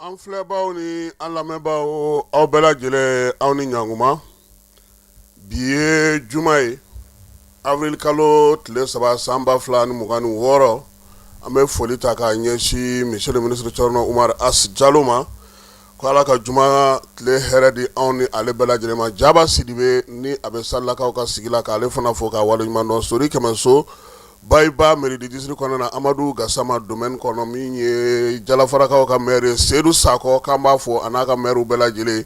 An filɛbaw ni an lamɛnbaaw, aw bɛɛ lajɛlen, aw ni ɲankuma. Bi ye juma ye, avril kalo tile 3, san 2026. An bɛ foli ta k'a ɲɛsin monsieur le ministre Thierno Oumar As Jalo ma, ko Ala ka juma tile hɛrɛ di anw ni ale bɛɛ lajɛlen ma. Jaba Sidibe ni a bɛ Salilakaw ka sigi la, k'ale fana fo k'a waleɲuman dɔn. Sori Kɛmɛso Bayiba mairie du district kɔnɔna na, Amadu Gasama domaine kɔnɔ, min ye Jalafarakaw ka maire ye, Seyidu Sakɔ, k'an b'a fo a n'a ka mairew bɛɛ lajɛlen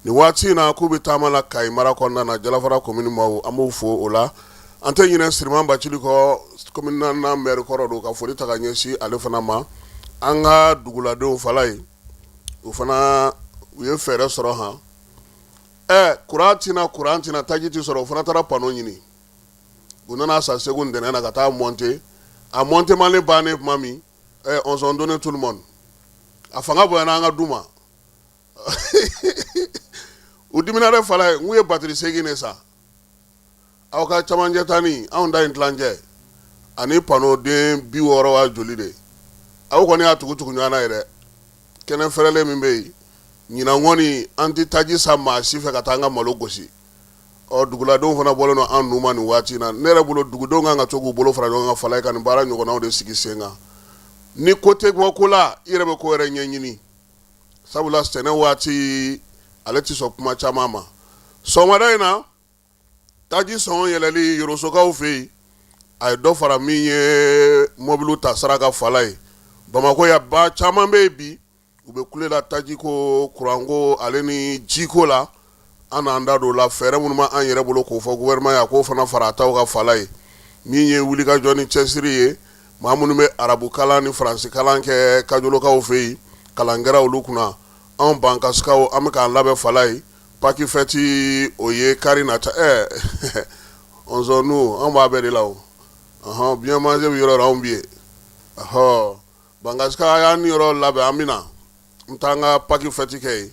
nin waati in na, k'u bɛ taama la Kayi mara kɔnɔna na. Jalafara commune maaw, an b'u fo o la. An tɛ ɲinɛ Siriman Bacili kɔ, commune naaninan maire kɔrɔ don, ka foli ta ka ɲɛsin ale fana ma. An ka duguladenw fala ye, u fana u ye fɛɛrɛ sɔrɔ han. Ɛ kuran tɛna, kuran tɛna, taji tɛ sɔrɔ, u fana taara panneau ɲini. U nana san Segu ntɛnɛn na ka taa monter. A monter malen bannen tuma min, on ont donné tout le monde. A fanga bonyana an ka du ma, u dimina dɛ. Fala ye, n'u ye batiri 8 de san. Aw ka camancɛ ta ni anw ta in tilancɛ ani panneau den 60 wa joli de. Aw kɔni y'a tugu tugu ɲɔgɔn na yɛrɛ. Kɛnɛ fɛrɛlen min bɛ yen ɲinan kɔni, an tɛ taji san maa si fɛ ka taa an ka malo gosi. Ɔ duguladenw fana bɔlen don an nu ma nin waati in na. Ne yɛrɛ bolo, dugudenw kan ka to k'u bolo fara ɲɔgɔn kan fala ye, ka nin baara ɲɔgɔnnaw de sigi sen kan. Ni ko tɛ bɔ ko la, i yɛrɛ bɛ ko yɛrɛ ɲɛɲini, sabula sɛnɛ waati ale tɛ sɔn kuma caman ma. Sɔgɔmada in na, taji sɔngɔ yɛlɛli Yorosokaw fɛ yen, a ye dɔ fara min ye mɔbiliw ta sara kan fala ye. Bamakɔ yan, ba caman bɛ yen bi, u bɛ kule la tajiko, kuranko, ale ni jiko la. An n'an da don la fɛɛrɛ minnu b'an yɛrɛ bolo k'o fɔ gouvernement ye, a k'o fana fara a taw kan fala ye. Min ye wulikajɔ ni cɛsiri ye, maa minnu bɛ arabu kalan ni faransi kalan kɛ kajolokaw fɛ yen, kalan kɛra olu kunna. Anw bankasikaw, an bɛ k'an labɛn fala ye. Pâques fête, o ye kari nata. Ɛ nous, an b'a bɛɛ de la o. Ɔhɔn, bien manger bɛ yɔrɔ, anw bɛ yen. Ɔhɔ, Bankasika y'an ni yɔrɔ labɛn, an bɛ na n taa an ka Pâques fête kɛ yen.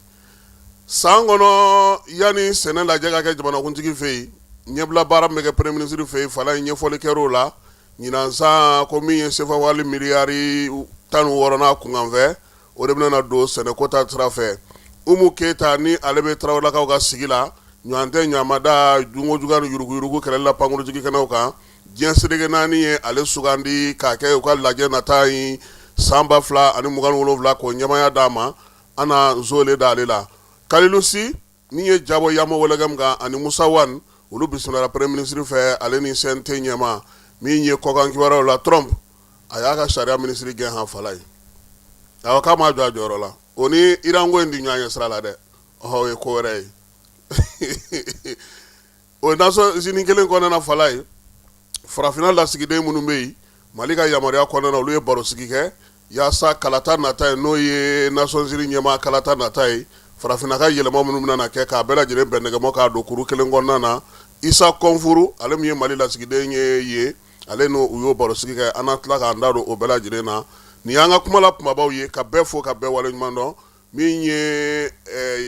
San kɔnɔ, yanni sɛnɛ lajɛ ka kɛ jamanakuntigi fɛ yen, ɲɛbila baara min bɛ kɛ premier ministre fɛ yen fala ye, ɲɛfɔli kɛr'o la. Ɲinan san ko min ye sefa wari miliyari 16 n'a kunkanfɛ, o de bɛna don sɛnɛko ta sira fɛ. Umu Keyita ni ale bɛ Tarawelelakaw ka sigi la, ɲɔgɔn tɛ ɲamada jungo juguya ni yuruguyurugu kɛlɛli la pankurunjigi kɛnɛw kan, diɲɛ seleke naani ye ale sugandi k'a kɛ u ka lajɛ nata in san 2027, k'o ɲɛmaaya d'a ma. An na nzole da ale la. Kalilu Si min ye jabɔ Yamo Wɛlɛgɛm kan ani Musa Wan, olu bisimilala premier ministre fɛ, ale ni CNT ɲɛmaa. Min ye kɔkan kibaruyaw la, Trump a y'a ka sariya minisiri gɛn han fala ye. Awɔ, k'a m'a jɔ a jɔyɔrɔ la. O ni Iran ko in tɛ ɲɔgɔn ɲɛ sira la dɛ. Ɔhɔ, o ye ko wɛrɛ ye. O Nations Unies kelen kɔnɔna fala ye, farafinna lasigiden minnu bɛ yen Mali ka yamaruya kɔnɔna na, olu ye barosigi kɛ yaasa kalata nata ye, n'o ye Nations Unies ɲɛmaa kalata nata ye, farafinna ka yɛlɛma minnu bɛna kɛ, k'a bɛɛ lajɛlen bɛn nɛgɛmɔ k'a don kuru kelen kɔnɔna na. Isa Kɔnfuru, ale min ye Mali lasigiden ye yen, ale n'u y'o barosigi kɛ. An na tila k'an da don o bɛɛ lajɛlen na. Nin y'an ka kuma la kumabaw ye, ka bɛɛ fo ka bɛɛ waleɲuman dɔn. Min ye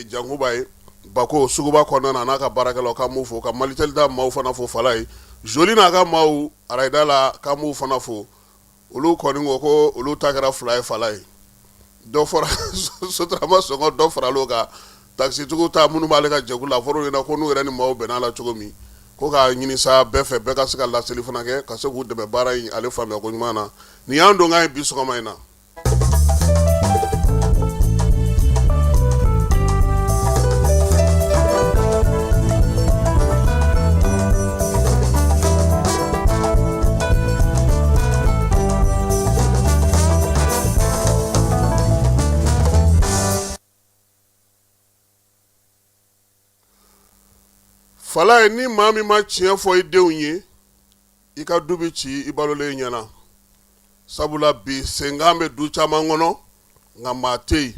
Jankuba ye Bako suguba kɔnɔna na, n'a ka baarakɛlaw, k'an b'u fo, ka Malitel da maaw fana fo fala ye. Joli n'a ka maaw arayida la, k'an b'u fana fo. Olu kɔni ko ko olu ta kɛra 2 ye fala ye. Dɔ fɔra Sotrama sɔngɔ, dɔ faral'o kan. Takisitigiw ta minnu b'ale ka jɛkulu la, a fɔra ɲɛna ko n'u yɛrɛ ni maaw bɛnna la cogo min, ko k'a ɲini sa bɛɛ fɛ, bɛɛ ka se ka laseli fana kɛ, ka se k'u dɛmɛ baara in ale faamuya ko ɲuman na. Nin y'an donkan ye bi sɔgɔma in na. Fala ye, ni maa min ma tiɲɛ fɔ i denw ye, i ka du bɛ ci i balolen ɲɛna, sabula bi senkan bɛ du caman kɔnɔ, nka maa tɛ yen.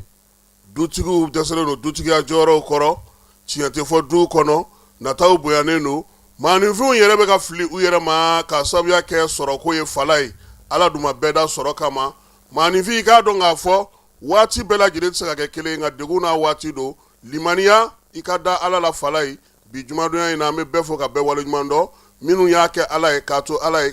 Dutigiw dɛsɛlen don dutigiya jɔyɔrɔw kɔrɔ, tiɲɛ tɛ fɔ duw kɔnɔ, nataw bonyanen don, maaninfinw yɛrɛ bɛ ka fili u yɛrɛ ma k'a sababuya kɛ sɔrɔko ye falaye. Ala dun ma bɛɛ da sɔrɔ kama. Maaninfin, i k'a dɔn k'a fɔ waati bɛɛ lajɛlen tɛ se ka kɛ kelen, nka degun n'a waati don. Limaniya, i ka da Ala la falaye. Bi jumadonya in na, an bɛ bɛɛ fo ka bɛɛ waleɲuman dɔn, minnu y'a kɛ Ala ye k'a to Ala ye,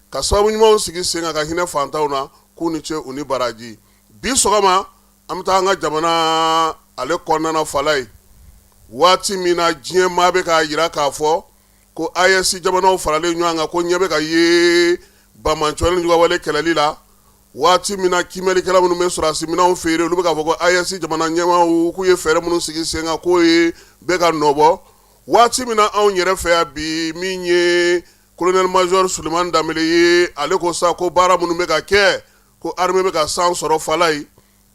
ka sababu ɲumanw sigi sen kan ka hinɛ fantanw na, k'u ni ce u ni baraji. Bi sɔgɔma, an bɛ taa an ka jamana ale kɔnɔna falaye. Waati min na diɲɛ maa bɛ k'a jira k'a fɔ ko AES jamanaw faralen ɲɔgɔn kan, ko ɲɛ bɛ ka ye banbaanciwale ni juguwale kɛlɛli la, waati min na kiimɛlikɛla minnu bɛ sɔrɔdasi minɛnw feere, olu bɛ k'a fɔ ko AES jamana ɲɛmaaw k'u ye fɛɛrɛ minnu sigi sen kan, k'o ye bɛ ka nɔbɔ, waati min na anw yɛrɛ fɛ yan bi, min ye colonel major Sulemani Danbele ye, ale ko sa ko baara minnu bɛ ka kɛ, ko armée bɛ ka san sɔrɔ falaye.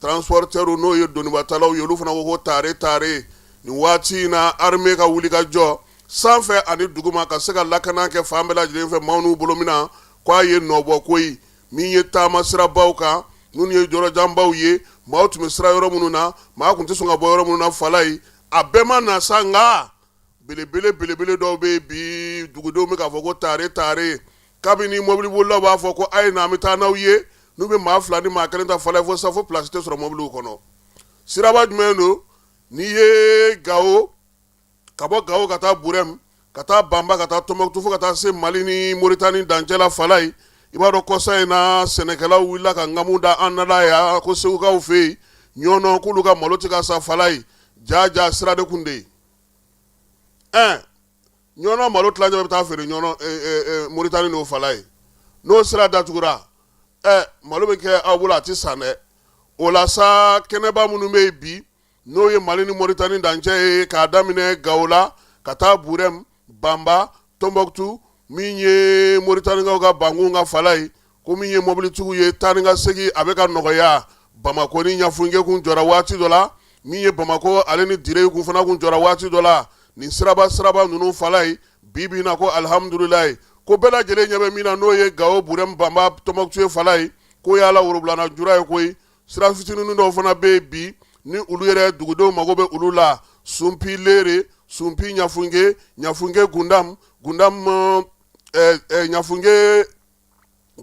Transporteur, n'o ye donibatalaw ye, olu fana ko ko tare tare nin waati in na, armée ka wuli ka jɔ sanfɛ ani duguma ka se ka lakana kɛ fan bɛɛ lajɛlen fɛ, maaw n'u bolominɛn, k'a ye nɔbɔ koyi. Min ye taama sirabaw kan, minnu ye yɔrɔjanbaw ye, maaw tun bɛ siran yɔrɔ minnu na, maa tun tɛ sɔn ka bɔ yɔrɔ minnu na falaye, a bɛɛ ma na sa, nka belebele belebele dɔw bɛ yen bi, dugudenw bɛ k'a fɔ ko tare tare. Kabini mɔbilibolilaw b'a fɔ ko a ye na, an bɛ taa n'aw ye, n'u bɛ maa fila ni maa kelen ta falaye, fo sa fo place tɛ sɔrɔ mɔbiliw kɔnɔ. Siraba jumɛn don? N'i ye Gawo, ka bɔ Gawo ka taa Burɛmu, ka taa Banba, ka taa Tɔnbɔkutu, fo ka taa se Mali ni Moritani dancɛ la falaye. I b'a dɔn, kɔsa in na, sɛnɛkɛlaw wulila ka nkamu da an nada yan ko Segukaw fɛ yen Ɲɔnɔ, k'olu ka malo tɛ ka sa falaye. Jaja sira de kun de ye. Ɲɔnɔ malo tilancɛ bɛ taa feere Ɲɔnɔ Moritani n'o falaye. N'o sira datugura, malo bɛ kɛ aw bolo, a tɛ san dɛ. O la sa, kɛnɛba minnu bɛ yen bi, n'o ye Mali ni Moritani dancɛ ye, k'a daminɛ Gawo la ka taa Burɛmu, Banba, Tɔnbɔkutu, min ye Moritanikaw ka bankun ka falaye, ko min ye mɔbilitigiw ye, taa ni ka segin a bɛ ka nɔgɔya. Bamakɔ ni Ɲafunke kun jɔra waati dɔ la, min ye Bamakɔ ale ni Dire kun fana kun jɔra waati dɔ la. Nin siraba siraba ninnu falaye, bi bi na, ko alihamudulilayi, ko bɛɛ lajɛlen ɲɛ bɛ min na, n'o ye Gawo, Burɛmu, Banba, Tɔnbɔkutu ye falaye, k'o y'a la worobilana jura ye koyi. Sira fitinin dɔw fana bɛ yen bi, ni olu yɛrɛ dugudenw mago bɛ olu la, Sunpi Lere, Sunpi Ɲafunke, Ɲafunke Gundam, Gundam Ɲafunke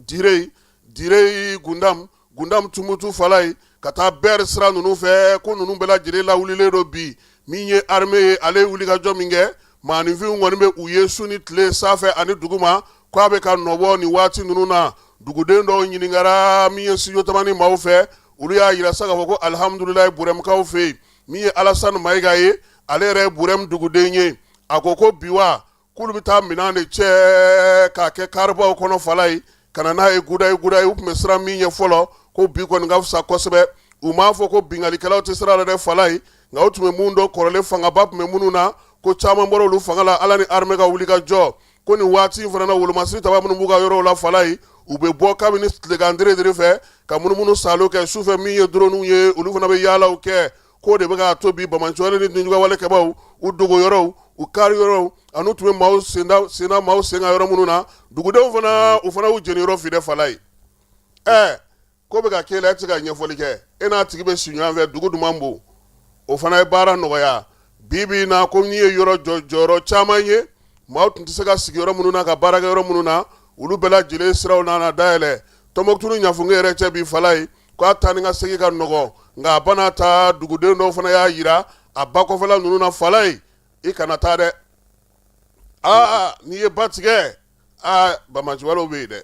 Dire, Dire Gundam, Gundam Tumutu falaye, ka taa Bɛri sira ninnu fɛ, ko ninnu bɛɛ lajɛlen lawulilen don bi. Min ye armée ye, ale ye wulikajɔ min kɛ, maaninfinw kɔni bɛ u ye su ni tile, sanfɛ ani duguma, k'a bɛ ka nɔbɔ nin waati ninnu na. Duguden dɔw ɲininkara min ye studio Tamani maaw fɛ, olu y'a jira sa k'a fɔ ko alihamudulilayi Burɛmukaw fɛ yen. Min ye Alasani Mayiga ye, ale yɛrɛ ye Burɛmu duguden ye, a ko ko bi wa, k'olu bɛ taa minɛn de cɛ k'a kɛ karibaw kɔnɔ falaye, ka na n'a ye gudayi gudayi. U tun bɛ siran min ɲɛ fɔlɔ, ko bi kɔni ka fisa kosɛbɛ. U m'a fɔ ko binkannikɛlaw tɛ sira la dɛ falaye, nka u tun bɛ mun dɔn kɔrɔlen, fangaba tun bɛ minnu na, ko caman bɔra olu fanga la, Ala ni armée ka wuli ka jɔ. Ko nin waati in fana na, wolomasiri taba minnu b'u ka yɔrɔw la falaye, u bɛ bɔ kabini tilegan deredere fɛ ka munumunu saalo kɛ sufɛ. Min ye drone ye, olu fana bɛ yaalaw kɛ, k'o de bɛ k'a to bi banbaanciwale ni nijuguyawale kɛbaaw, u dogo yɔrɔw, u kari yɔrɔw, ani tun bɛ maaw senda senna maaw sen kan yɔrɔ minnu na, dugudenw fana, u fana y'u jeniyɔrɔ fin dɛ falaye. Ko bɛ ka k'e la, e tɛ se ka ɲɛfɔli kɛ, e n'a tigi bɛ si ɲɔgɔn fɛ, dugu duman bon, o fana ye baara nɔgɔya. Bi bi in na, ko n'i ye yɔrɔ jɔ, jɔyɔrɔ caman ye, maaw tun tɛ se ka sigi yɔrɔ minnu na, ka baara kɛ yɔrɔ minnu na, olu bɛɛ lajɛlen siraw nana dayɛlɛ. Tɔnbɔkutu ni Ɲafunke yɛrɛ cɛ bi falaye, k'a taa ni ka segin ka nɔgɔ, nka a bana ta, duguden dɔw fana y'a jira a ba kɔfɛla ninnu na falaye, i kana taa dɛ. Aa, n'i ye ba tigɛ, aa, banbaanciwalew bɛ yen dɛ.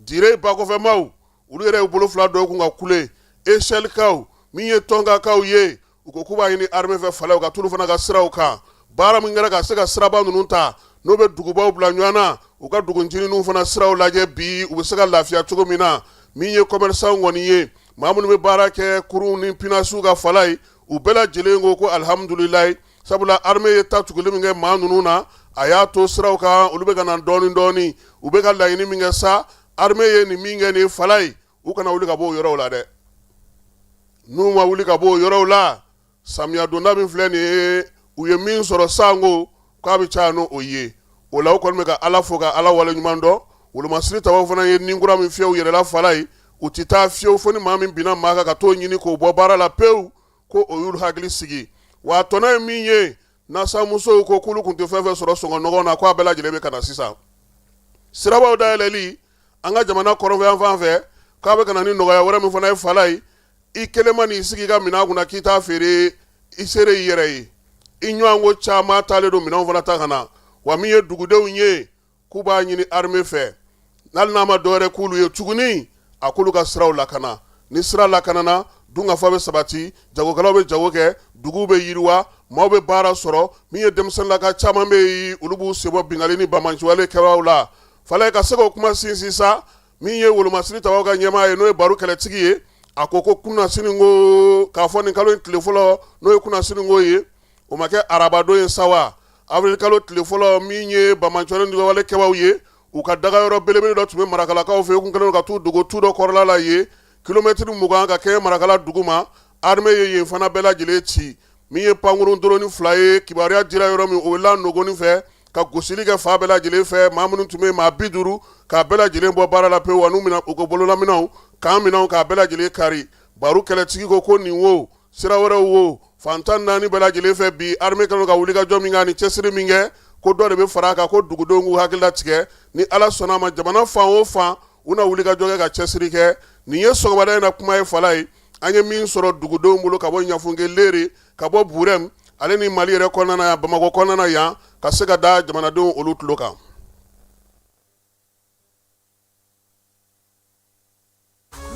Dire ba kɔfɛmaw, olu yɛrɛ y'u bolo fila dɔw kun ka kule. Echelkaw, min ye Tɔnkakaw ye, u ko k'u b'a ɲini armée fɛ falaye, u ka t'olu fana ka siraw kan. Baara min kɛra ka se ka siraba ninnu ta, n'o bɛ dugubaw bila ɲɔgɔn na, u ka dugu ncininw fana siraw lajɛ bi, u bɛ se ka lafiya cogo min na. Min ye commerçant kɔni ye, maa minnu bɛ baara kɛ kurun ni pinasiw ka falaye, u bɛɛ lajɛlen ko ko alihamudulilayi, sabula armée ye ta tuguli min kɛ maa ninnu na, a y'a to siraw kan, olu bɛ ka na dɔɔnin dɔɔnin. U bɛ ka laɲini min kɛ sa, armée ye nin min kɛ nin falaye, u kana wuli ka bɔ o yɔrɔw la dɛ. N'u ma wuli ka bɔ o yɔrɔw la, samiya donda min filɛ nin ye, u ye min sɔrɔ sanko k'a bɛ caya n'o ye. O la, u kɔni bɛ ka Ala fo ka Ala wale ɲuman dɔn. Wolomasiri tabaw fana ye ninkura min fiyɛ u yɛrɛ la falaye, u tɛ taa fiyewu fo ni maa min binna maa kan, ka t'o ɲini k'o bɔ baara la pewu. ko o y'olu hakili sigi. Wa a tɔnɔ ye min ye, nasanmusow ko k'olu tun tɛ fɛn fɛn sɔrɔ sɔngɔ nɔgɔn na, k'a bɛɛ lajɛlen bɛ ka na sisan. Sirabaw dayɛlɛli an ka jamana kɔrɔnfɛyanfan fɛ, k'a bɛ ka na ni nɔgɔya wɛrɛ min fana ye Falaye, i kelen man'i sigi i ka minɛn kunna k'i t'a feere, i seere i yɛrɛ ye. I ɲɔgɔnko caman taalen don minɛnw fana ta ka na. Wa min ye dugudenw ye, k'u b'a ɲini armée fɛ, hali n'a ma dɔwɛrɛ k'olu ye tuguni, a k'olu ka siraw lakana. Ni sira lakanana, dunkafa bɛ sabati, jagokɛlaw bɛ jago kɛ, duguw bɛ yiriwa, maaw bɛ baara sɔrɔ. Min ye denmisɛnninlaka caman bɛ yen, olu b'u sen bɔ binkanni ni banbaanciwale kɛbaaw la. Falaye ka se k'o kuma sinsin sa, min ye wolomasiri tabaw ka ɲɛmaa ye, n'o ye Baru Kɛlɛtigi ye, a ko ko kunasini ko, k'a fɔ nin kalo in tile fɔlɔ, n'o ye kunasini ko ye, o ma kɛ arabadon ye sa wa, avril kalo tile fɔlɔ, min ye banbaanciwale ni wale kɛbaaw ye, u ka dagayɔrɔ belebele dɔ tun bɛ Marakalakaw fɛ, u kun kɛlen don ka t'u dogo tu dɔ kɔrɔla la yen, kilomɛtiri 20 ka kɛɲɛ Marakala dugu ma. Armée ye yen fana bɛɛ lajɛlen ci. Min ye pankurun drone 2 ye, kibaruya dira yɔrɔ min, o wulila nogoni fɛ ka gosili kɛ fan bɛɛ lajɛlen fɛ. Maa minnu tun bɛ maa 50, k'a bɛɛ lajɛlen bɔ baara la pewu, wa n'u minɛ u ka bololaminɛw kan minɛnw k'a bɛɛ lajɛlen kari. Baru Kɛlɛtigi ko ko nin wo, sira wɛrɛw wo, fan 14 bɛɛ lajɛlen fɛ bi, armée kɛlen ka wulikajɔ min kɛ ni cɛsiri min kɛ, ko dɔ de bɛ fara a kan, ko dugudenw k'u hakili latigɛ. Ni Ala sɔnna a ma, jamana fan o fan, u na wulikajɔ kɛ ka cɛsiri kɛ. Nin ye sɔgɔmada in na kuma ye Falaye, an ye min sɔrɔ dugudenw bolo ka bɔ Ɲafunke, Lere, ka bɔ Burɛm, ale ni Mali yɛrɛ kɔnɔna yan, Bamakɔ kɔnɔna yan, ka se ka da jamanadenw olu tulo kan.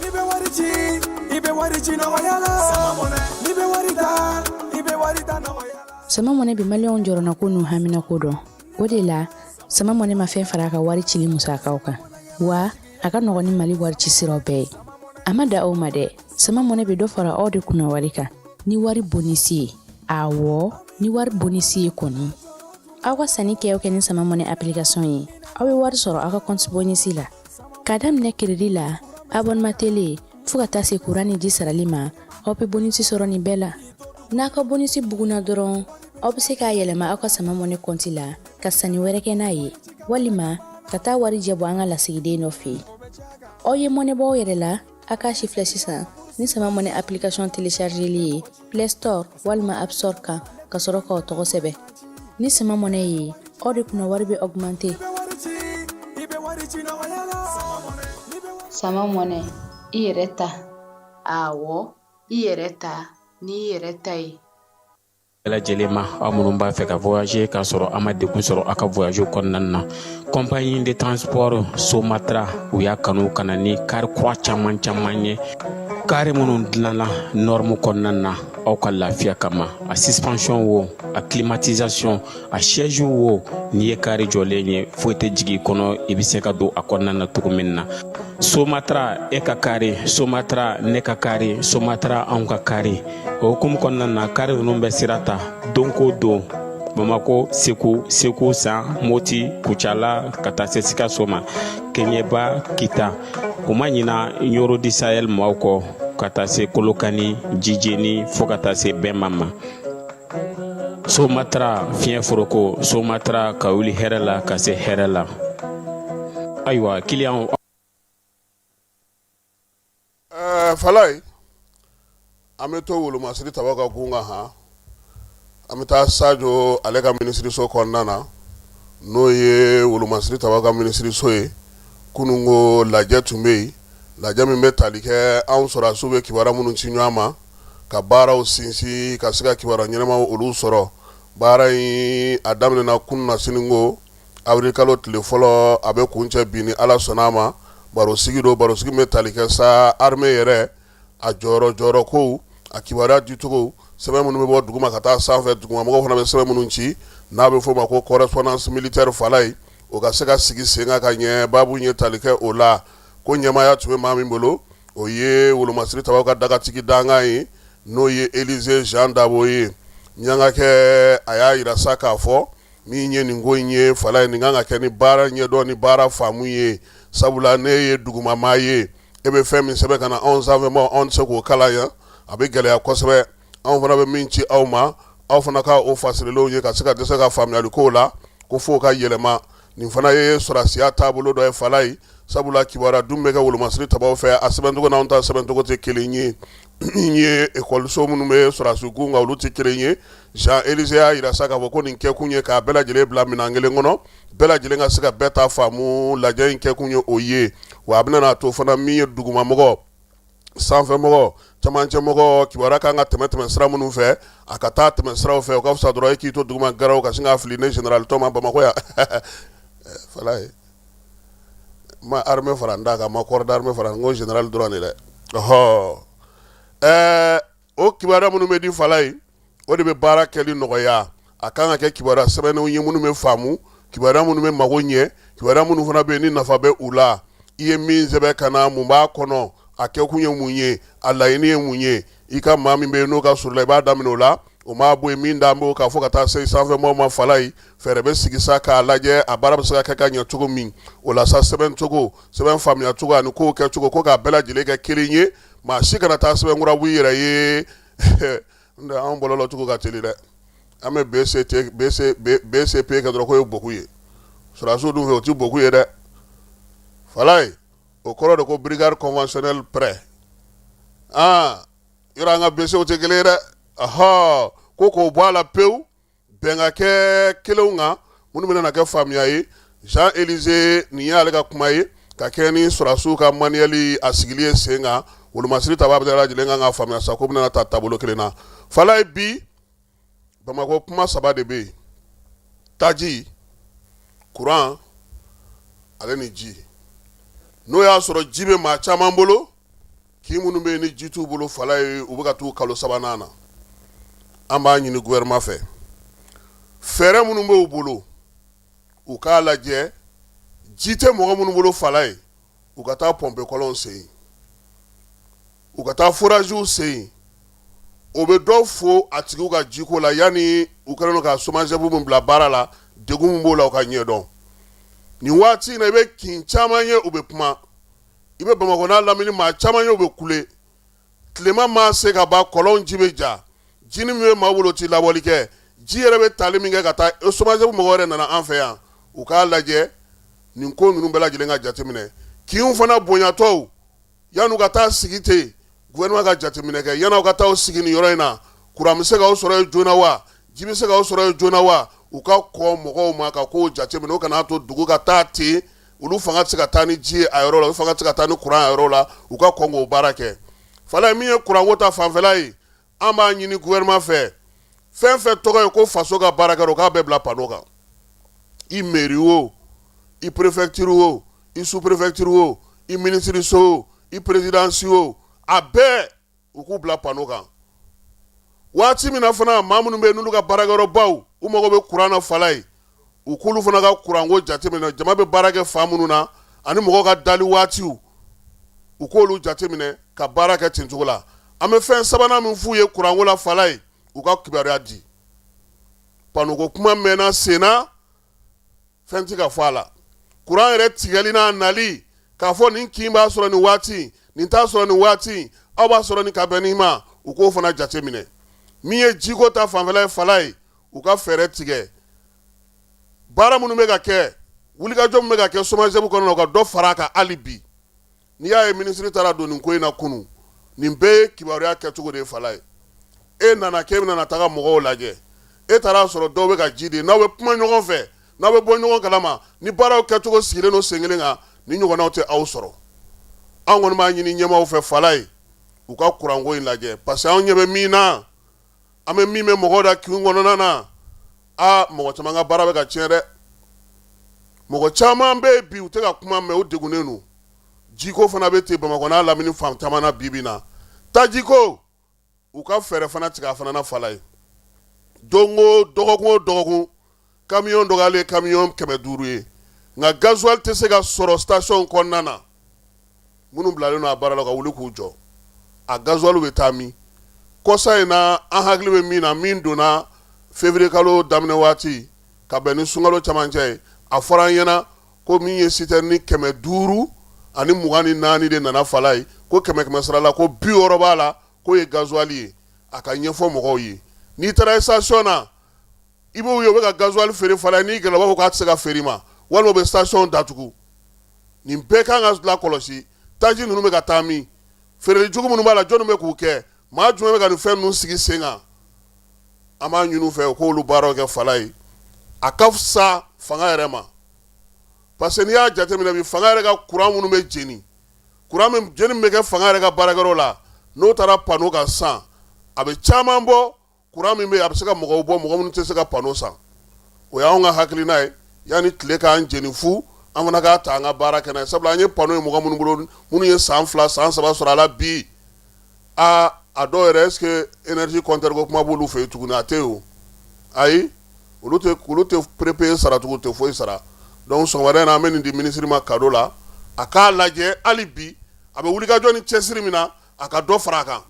N'i bɛ wari ci, i bɛ wari ci nɔgɔya la. N'i bɛ wari ta, i bɛ wari ta nɔgɔya la. Sama Mɔnɛ bɛ Maliyɛnw jɔrɔnako n'u haminako dɔn. O de la, Sama Mɔnɛ ma fɛn fara a ka wari cili musakaw kan, wa a ka nɔgɔn ni Mali wari ci siraw bɛɛ ye. A ma da o ma dɛ, Sama Mɔnɛ bɛ dɔ fara aw de kunna wari kan ni wari bonisi ye. Awɔ, ni wari bonisi ye kɔni. Aw ka sanni kɛ o kɛ ni Sama Mɔnɛ application ye, aw bɛ wari sɔrɔ aw ka compte bonisi la. K'a daminɛ crédit la, abonnement télé, fo ka taa se kuran ni ji sarali ma, aw bɛ bonisi sɔrɔ nin bɛɛ la. N'a ka bonisi bugunna dɔrɔn, aw bɛ se k'a yɛlɛma aw ka Sama Mɔnɛ kɔnti la ka sanni wɛrɛ kɛ n'a ye, walima ka taa warijɛ bɔ an ka lasigiden dɔ fɛ yen. Aw ye mɔnɛ bɔ aw yɛrɛ la, a k'a si filɛ sisan ni Sama Mɔnɛ application téléchargeli ye Play Store walima App Store kan, ka sɔrɔ k'aw tɔgɔ sɛbɛn. Ni Sama Mɔnɛ ye, aw de kunna wari bɛ augmenter. Sama Mɔnɛ, i yɛrɛ ta. Awɔ, i yɛrɛ ta n'i yɛrɛ ta ye. Bɛɛ lajɛlen ma, aw minnu b'a fɛ ka voyager k'a sɔrɔ a ma degun sɔrɔ aw ka voyage kɔnɔna na, compagnie de transport Somatra, u y'a kanu ka na ni kari kura caman caman ye, kari minnu dilanna norme kɔnɔna na aw ka lafiya kama. A suspension wo, a climatisation, a siège wo, n'i ye kari jɔlen ye, foyi tɛ jigin i kɔnɔ, i bɛ se ka don a kɔnɔna na cogo min na. Somatra, e ka kari Somatra, ne ka kari Somatra, anw ka kari. O hukumu kɔnɔna na, kari ninnu bɛ sira ta don ko don Bamako, Segu, Segu San, Moti, Kucala, ka taa se Sikaso ma, Keɲeba, Kita. U ma ɲina Ɲoro du Sahel maaw kɔ, ka taa se Kolokani, Jijeni, fo ka taa se Bɛnma ma. Somatra, fiɲɛ foroko Somatra, ka wuli hɛrɛ la ka se hɛrɛ la. Ayiwa, kiliyanw. Falaye, an bɛ to wolomasiri tabaw ka kun kan han. An bɛ taa Sajo ale ka minisiriso kɔnɔna na, n'o ye wolomasiri tabaw ka minisiriso ye. Kunun ko lajɛ tun bɛ yen, lajɛ min bɛ tali kɛ anw sɔrɔdasiw bɛ kibaruya minnu ci ɲɔgɔn ma ka baaraw sinsin, ka se ka kibaruya ɲɛnamaw olu sɔrɔ. Baara in a daminɛna kunun na sini ko avril kalo tile fɔlɔ, a bɛ kuncɛ bi ni Ala sɔnna a ma. Barosigi don, barosigi bɛ tali kɛ sa armée yɛrɛ a jɔyɔrɔ jɔyɔrɔ kow, a kibaruya dicogo, sɛbɛn minnu bɛ bɔ duguma ka taa sanfɛ, dugumamɔgɔw fana bɛ sɛbɛn minnu ci, n'a bɛ f'o ma ko correspondance militaire. Falaye, o ka se ka sigi sen kan ka ɲɛ. Baabu ye tali kɛ o la ko ɲɛmaaya tun bɛ maa min bolo, o ye wolomasiri tabaw ka dagatigi dankan ye, n'o ye Elize Jean Dabo ye. Miyankakɛ a y'a jira sa k'a fɔ min ye nin ko in ye, Falaye, nin kan ka kɛ ni baara ɲɛdɔn ni baara faamu ye, sabula ne ye dugumamaa ye, e bɛ fɛn min sɛbɛn ka na anw sanfɛmaaw, anw tɛ se k'o kalan yan, a bɛ gɛlɛya kosɛbɛ. Anw fana bɛ min ci aw ma, aw fana ka o fasirilenw ye ka se ka dɛsɛ ka faamuyali kow la, ko f'o ka yɛlɛma. Nin fana ye sɔrɔdasiya taabolo dɔ ye, Falaye, sabula kibaruya dun bɛ kɛ wolomasiri tabaw fɛ, a sɛbɛncogo n'anw ta sɛbɛncogo tɛ kelen ye. Min ye ekɔliso minnu bɛ sɔrɔdasi kun kan, olu tɛ kelen ye. Jean Élysée y'a jira sa k'a fɔ ko nin kɛkun ye k'a bɛɛ lajɛlen bila minɛn kelen kɔnɔ, bɛɛ lajɛlen ka se ka bɛɛ ta faamu. Lajɛ in kɛkun ye o ye, wa a bɛna n'a to fana min ye dugumamɔgɔ, sanfɛmɔgɔ, camancɛmɔgɔ, kibaruya kan ka tɛmɛ tɛmɛ sira minnu fɛ, a ka taa tɛmɛ siraw fɛ. O ka fisa dɔrɔn e k'i to duguma garaw ka sin k'a fili ne général tɔ ma Bamakɔ yan. Falaye ma armée fara n da kan, ma corps d'armée fara n ko général dɔrɔn de dɛ. Ɔhɔ, o kibaruya minnu bɛ di Falaye, o de bɛ baara kɛli nɔgɔya. A kan ka kɛ kibaruya sɛbɛnnenw ye minnu bɛ faamu, kibaruya minnu bɛ mago ɲɛ, kibaruya minnu fana bɛ yen ni nafa bɛ u la. I ye min sɛbɛn ka na, mun b'a kɔnɔ, a kɛkun ye mun ye, a laɲini ye mun ye? I ka maa min bɛ yen n'o ka surun la, i b'a daminɛ o la. O maa bɔ yen, min dan b'o kan fo ka taa se sanfɛmɔgɔw ma Falaye, fɛɛrɛ bɛ sigi sa k'a lajɛ a baara bɛ se ka kɛ ka ɲɛ cogo min. O la sa, sɛbɛn cogo, sɛbɛn faamuya cogo ani kow kɛcogo, ko k'a bɛɛ lajɛlen kɛ kelen ye, maa si kana taa sɛbɛn kura bɔ i yɛrɛ ye. N'o tɛ anw bɔlɔlɔcogo ka teli dɛ. An bɛ BCT, BC, BCP kɛ dɔrɔn k'o ye boku ye. Sɔrɔdasiw dun fɛ, o tɛ boku ye dɛ Falaye. O kɔrɔ de ko brigade conventionnelle prêt. Aa, yɔrɔ an ka BCw tɛ kelen ye dɛ. Ɔhɔ, ko k'o bɔ a la pewu, bɛn ka kɛ kelenw kan minnu bɛna kɛ faamuya ye. Jean Élysée, nin y'ale ka kuma ye ka kɛ ni sɔrɔdasiw ka manuel a sigili ye sen kan. Wolomasiri tabaa bɛɛ lajɛlen kan ka faamuya sa ko bɛna ta taabolo kelen na Falaye. Bi Bamakɔ, kuma saba de bɛ yen: taji, kuran ale ni ji. N'o y'a sɔrɔ ji bɛ maa caman bolo, kin minnu bɛ yen ni ji t'u bolo Falaye, u bɛ ka t'u kalo sabanan na. An b'a ɲini gouvernement fɛ, fɛɛrɛ minnu b'u bolo, u k'a lajɛ. Ji tɛ mɔgɔ minnu bolo Falaye, u ka taa pɔnpe kɔlɔnw sen, u ka taa foraziw sen. O bɛ dɔ fo a tigiw ka jiko la. Yanni u kɛlen don ka SOMAGEP min bila baara la, degun min b'o la, u ka ɲɛdɔn. Nin waati in na, i bɛ kin caman ye, u bɛ kuma. I bɛ Bamakɔ n'a lamini maa caman ye, u bɛ kule. Tilema maa se ka ban, kɔlɔn ji bɛ ja. Ji min bɛ maa bolo, ti labɔli kɛ. Ji yɛrɛ bɛ tali min kɛ ka taa, SOMAGEP mɔgɔ yɛrɛ nana an fɛ yan. U k'a lajɛ nin ko ninnu bɛɛ lajɛlen ka jateminɛ. Kinw fana bonyatɔw, yan'u ka taa sigi ten, gouvernement ka jateminɛ kɛ. Yan'aw ka taa sigi nin yɔrɔ in na, kuran bɛ se k'aw sɔrɔ yen joona wa? Ji bɛ se k'aw sɔrɔ yen joona wa? U ka kɔn mɔgɔw ma ka kow jateminɛ. O kana to dugu ka taa ten, olu fanga tɛ se ka taa ni ji ye a yɔrɔ la, olu fanga tɛ se ka taa ni kuran a yɔrɔ la. U ka kɔn k'o baara kɛ Falaye. Min ye kuranko ta fanfɛla ye, an b'a ɲini gouvernement fɛ, fɛn fɛn tɔgɔ ye ko faso ka baara kɛ, o k'a bɛɛ bila panneau kan. I mairie o, i préfecture o, i sous préfecture o, i ministre so o, i présidence o, a bɛɛ u k'u bila panneau kan. Waati min na fana, maa minnu bɛ yen n'olu ka baarakɛyɔrɔbaw, u mago bɛ kuran na Falaye, u k'olu fana ka kuranko jateminɛ. Jama bɛ baara kɛ fan minnu na ani mɔgɔw ka dali waatiw, u k'olu jateminɛ ka baara kɛ ten cogo la. An bɛ fɛn sabanan min f'u ye kuranko la Falaye, u ka kibaruya di. Panneau ko kuma mɛnna sen na, fɛn tɛ ka fɔ a la. Kuran yɛrɛ tigɛli n'a nali, k'a fɔ nin kin b'a sɔrɔ nin waati, nin t'a sɔrɔ nin waati, aw b'a sɔrɔ nin ka bɛn nin ma, u k'o fana jateminɛ. Min ye jiko ta fanfɛla ye Falaye, u ka fɛɛrɛ tigɛ. Baara minnu bɛ ka kɛ, wulikajɔ min bɛ ka kɛ SOMAGEP kɔnɔ, u ka dɔ fara a kan hali bi. N'i y'a ye minisiri taara don nin ko in na kunun, nin bɛɛ ye kibaruya kɛcogo de ye Falaye. E nana k'e bɛna taga mɔgɔw lajɛ, e taara sɔrɔ dɔw bɛ ka ji di. N'aw bɛ kuma ɲɔgɔn fɛ, n'aw bɛ bɔ ɲɔgɔn kalama, ni baaraw kɛcogo sigilen don sen kelen kan, ni ɲɔgɔnnaw tɛ aw sɔrɔ. An kɔni b'a ɲini ɲɛmaaw fɛ Falaye, u ka kuranko in lajɛ, parce que anw ɲɛ bɛ min na, an bɛ min bɛ mɔgɔw da kin kɔnɔna na, aa, mɔgɔ caman ka baara bɛ ka tiɲɛ dɛ. Mɔgɔ caman bɛ yen bi, u tɛ ka kuma mɛ, u degunnen don. Jiko fana bɛ ten Bamakɔ n'a lamini fan caman na bi bi na. Tajiko, u ka fɛɛrɛ fana tigɛ a fana na Falaye. Don o dɔgɔkun o dɔgɔkun, kamiyɔn dɔgɔyalen ye kamiyɔn 500 ye, nka gasoil tɛ se ka sɔrɔ station kɔnɔna na. Minnu bilalen don a baara la, ka wuli k'u jɔ, a gasoil bɛ taa min? Kɔsa in na, an hakili bɛ min na, min donna février kalo daminɛ waati ka bɛn ni sunkalo camancɛ ye, a fɔra an ɲɛna ko min ye citerne 524 de nana Falaye, ko kɛmɛ kɛmɛ sara la, ko 60 b'a la k'o ye gasoil ye. A ka ɲɛfɔ mɔgɔw ye. N'i taara station na, i b'u ye, u bɛ ka gasoil feere Falaye. N'i gɛrɛ, u b'a fɔ k'a tɛ se ka feere i ma, walima u bɛ station datugu. Nin bɛɛ kan ka lakɔlɔsi. Taji ninnu bɛ ka taa min? Feereli jugu minnu b'a la, jɔnni bɛ k'u kɛ? Maa jumɛn bɛ ka nin fɛn ninnu sigi sen kan? An b'a ɲini u fɛ u k'olu baaraw kɛ Falaye, a ka fisa fanga yɛrɛ ma, parce que n'i y'a jateminɛ bi, fanga yɛrɛ ka kuran minnu bɛ jeni, kuran min jeni min bɛ kɛ fanga yɛrɛ ka baarakɛyɔrɔ la, n'o taara panneau kan san, a bɛ caman bɔ kuran min bɛ yen, a bɛ se ka mɔgɔw bɔ, mɔgɔ minnu tɛ se ka panneau san. O y'anw ka hakilina ye. Yanni tile k'an jeni fu, an fana k'a ta an ka baara kɛ n'a ye, sabula an ye panneau ye mɔgɔ minnu bolo, minnu ye san 2, san 3 sɔrɔ a la bi, aa, a dɔw yɛrɛ, est ce que énergie compteur ko kuma b'olu fɛ yen tuguni? A tɛ yen o. Ayi, olu tɛ prépayé sara tugun, tɛ foyi sara. Donc sɔgɔmada in na, an bɛ nin di minisiri ma cadeau la, a k'a lajɛ hali bi, a bɛ wulikajɔ ni cɛsiri min na, a ka dɔ fara a kan.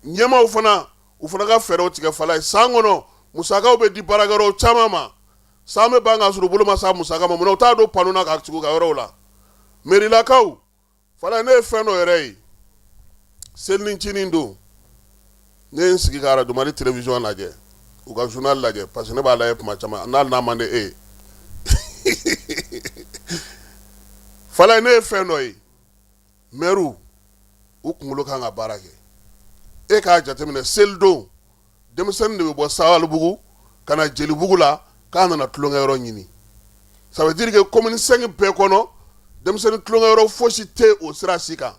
Ɲɛmaaw fana, u fana ka fɛɛrɛw tigɛ Falaye. San kɔnɔ, musakaw bɛ di baarakɛyɔrɔw caman ma, san bɛ ban k'a sɔrɔ u bolo ma s'a musaka ma. Munna u t'a don panneau na k'a sigi u ka yɔrɔw la? Mairilakaw Falaye, ne ye fɛn dɔ yɛrɛ ye selinicinin don, ne ye n sigi ka Radio Mali télévision lajɛ, u ka journal lajɛ, parce que ne b'a lajɛ tuma caman, n'hali n'a man di e ye. Falaye, ne ye fɛn dɔ ye, mɛriw u kunkolo kan ka baara kɛ. E k'a jateminɛ, selidon, denmisɛnnin de bɛ bɔ Sabalibugu ka na Jelibugu la k'a nana tulonkɛyɔrɔ ɲini. Ça veut dire que commune 5 bɛɛ kɔnɔ, denmisɛnnin tulonkɛyɔrɔ fosi tɛ o sira si kan.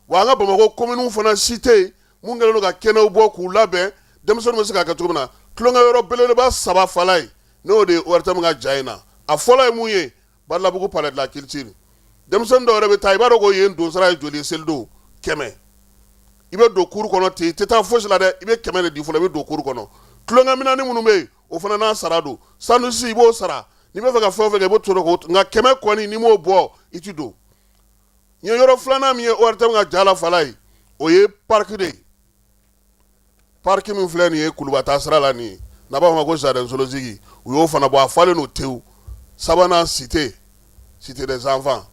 Wa an ka Bamakɔ commune fana si tɛ yen mun kɛlen don ka kɛnɛw bɔ k'u labɛn, denmisɛnninw bɛ se k'a kɛ cogo min na. Tulonkɛyɔrɔ belebeleba saba, Falaye, n'o de ye ORTM ka ja in na, a fɔlɔ ye mun ye? Badalabugu, palais de la culture. Denmisɛnnin dɔw yɛrɛ bɛ taa, i b'a dɔn ko yen donsara ye joli ye selidon? 100. I bɛ don cour kɔnɔ ten, i tɛ taa fosi la dɛ, i bɛ 100 de di fɔlɔ, i bɛ don cour kɔnɔ. Tulonkɛminɛni minnu bɛ yen, o fana n'a sara don. Sandwich, i b'o sara. N'i bɛ fɛ ka fɛn o fɛn kɛ, i b'o to k'o, nka 100 kɔni, n'i m'o bɔ, i ti don. N ye yɔrɔ filanan min ye ORTM ka ja la, Falaye, o ye parc de ye. Parc min filɛ nin ye Kuluba taa sira la nin ye, n'a b'a fɔ ma ko jardin zoologique, u y'o fana bɔ, a falen don tewu. Sabanan, cité des enfants.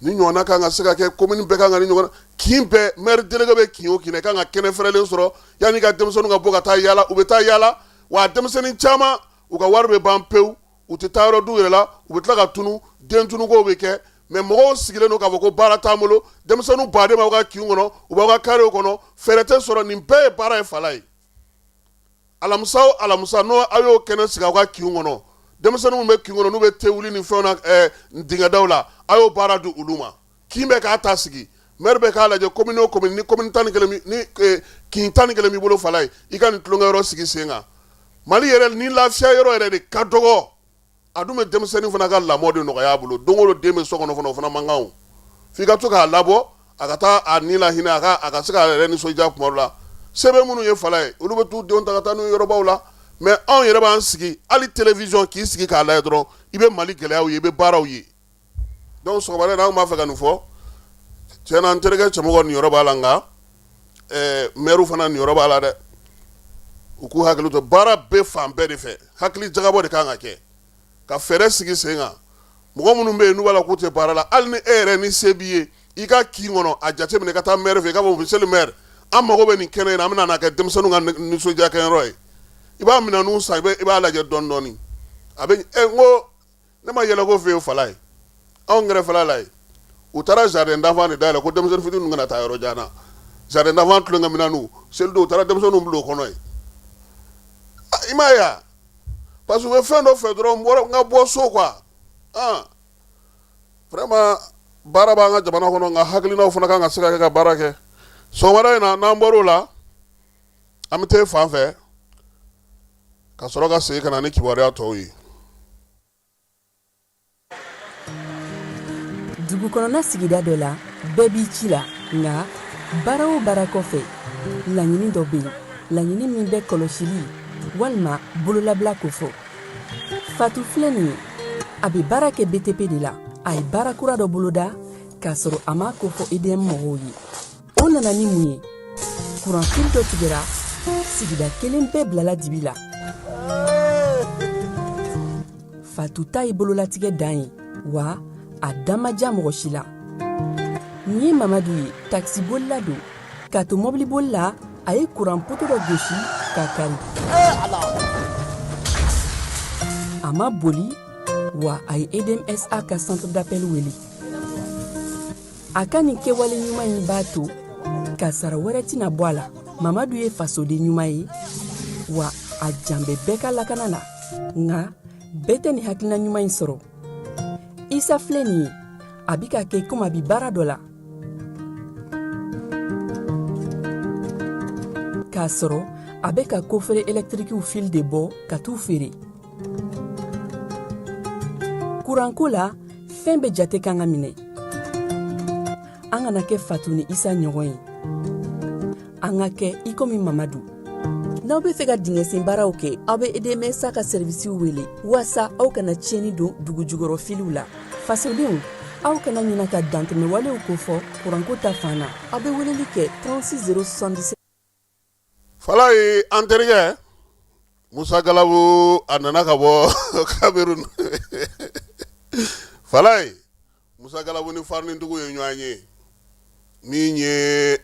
Ni ɲɔgɔnna kan ka se ka kɛ commune bɛɛ kan ka ni ɲɔgɔnna kin bɛɛ, maire délégué bɛ kin o kin na, i kan ka kɛnɛ fɛrɛlen sɔrɔ yanni ka denmisɛnninw ka bɔ ka taa yaala. U bɛ taa yaala wa, denmisɛnnin caman, u ka wari bɛ ban pewu, u tɛ taa yɔrɔ du yɛrɛ la, u bɛ tila ka tunu, den tunukow bɛ kɛ. Mais mɔgɔw sigilen don k'a fɔ ko baara t'an bolo, denmisɛnninw baden b'aw ka kin kɔnɔ, u b'aw ka karew kɔnɔ, fɛɛrɛ tɛ sɔrɔ. Nin bɛɛ ye baara ye, Falaye. Alamisa o alamisa, n'o aw y'o kɛnɛ sigi aw ka kin kɔnɔ, denmisɛnninw bɛ kin kɔnɔ, n'u bɛ te wuli ni fɛnw na dingɛdaw la, a y'o baara di olu ma. Kin bɛ k'a ta sigi, maire bɛ k'a lajɛ, commune o commune, ni commune 11, ni kin 11 b'i bolo, Falaye, i ka nin tulonkɛyɔrɔ sigi sen kan. Mali yɛrɛ ni lafiya yɔrɔ yɛrɛ de ka dɔgɔ. A dun bɛ denmisɛnnin fana ka lamɔ de nɔgɔya a bolo. Don o don den bɛ so kɔnɔ fana, o fana man kan o. F'i ka to k'a labɔ, a ka taa a ni la hinɛ, a ka se k'a yɛrɛ nisɔndiya tuma dɔ la. Se bɛ minnu ye, Falaye, olu bɛ t'u denw ta ka taa n'u ye yɔrɔbaw la. Mais anw yɛrɛ b'an sigi, hali télévision k'i sigi k'a lajɛ dɔrɔn, i bɛ Mali gɛlɛyaw ye, i bɛ baaraw ye. Donc sɔgɔmada in na, an b'a fɛ ka nin fɔ. Tiɲɛ na, n terikɛ cɛmɔgɔ nin yɔrɔ b'a la, nka maire fana nin yɔrɔ b'a la dɛ. U k'u hakili to, baara bɛ fan bɛɛ de fɛ, hakili jagabɔ de kan ka kɛ ka fɛɛrɛ sigi sen kan. Mɔgɔ minnu bɛ yen n'u b'a la k'u tɛ baara la, hali ni e yɛrɛ ni se b'i ye, i ka kin kɔnɔ, a jateminɛ ka taa maire fɛ, i k'a fɔ: "Monsieur le maire, an mago bɛ nin kɛnɛ in na, an bɛna n'a kɛ denmisɛnninw ka nisɔndiya kɛyɔrɔ ye." I b'a minɛnw san, i b'a lajɛ dɔɔni dɔɔni. A bɛ ɛ, n ko ne ma yɛlɛ ko fɛ yen, Falaye, anw kɛrɛfɛla la yen, u taara jardin d'enfant de dayɛlɛ ko denmisɛnnin fitinin kana taa yɔrɔ jan na. Jardin d'enfant tulonkɛ minɛnw, selidon, u taara denmisɛnninw bila o kɔnɔ yen. I m'a ye wa? Parce que u bɛ fɛn dɔ fɛ dɔrɔn, n bɔra n ka bɔ so quoi. Ah, vraiment, baara b'an ka jamana kɔnɔ, nka hakilinaw fana kan ka se ka kɛ ka baara kɛ. Sɔgɔmada in na, n'an bɔr'o la, an bɛ taa fan fɛ ka sɔrɔ ka segin ka na ni kibaruya tɔw ye. Dugu kɔnɔna sigida dɔ la, bɛɛ b'i ci la, nka baara o baara kɔfɛ, laɲini dɔ bɛ yen, laɲini min bɛ kɔlɔsili walima bololabila kofɔ. Fatu filɛ nin ye, a bɛ baara kɛ BTP de la. A ye baara kura dɔ boloda k'a sɔrɔ a m'a kofɔ EDM mɔgɔw ye. O nana ni mun ye? Kuranfili dɔ tigɛra, sigida kelen bɛɛ bilala dibi la. Fatu ta ye bololatigɛ dan ye wa, a da ma diya mɔgɔ si la. Nin ye Mamadu ye, takisibolila don. K'a to mɔbiliboli la, a ye kuran poto dɔ gosi k'a kari. A ma boli wa, a ye EDMSA ka centre d'appel wele. A ka nin kɛwale ɲuman in b'a to Kasara wɛrɛ tɛna bɔ a la. Mamadu ye fasoden ɲuman ye, wa a jan bɛ bɛɛ ka lakana na. Nka bɛɛ tɛ nin hakilina ɲuman in sɔrɔ. Isa filɛ nin ye, a bi ka kɛ komi a bi baara dɔ la, k'a sɔrɔ a bɛ ka kofere ɛlɛtirikiw fili de bɔ ka t'u feere. Kuranko la, fɛn bɛɛ jate kan ka minɛ. An kana kɛ Fatu ni Isa ɲɔgɔn ye, an ka kɛ i komi Mamadu. N'aw bɛ fɛ ka dingɛsen baaraw kɛ, aw bɛ EDMSA ka sɛrivisiw wele waasa aw kana tiɲɛni don dugujukɔrɔ filiw la. Fasodenw, aw kana ɲina ka dantɛmɛwalew kofɔ kuranko ta fan na. Aw bɛ weleli kɛ 36 077. Falaye, an terikɛ Musa Galabu, a nana ka bɔ Cameroun. Falaye, Musa Galabu ni farinitigiw ye ɲɔgɔn ye. Min ye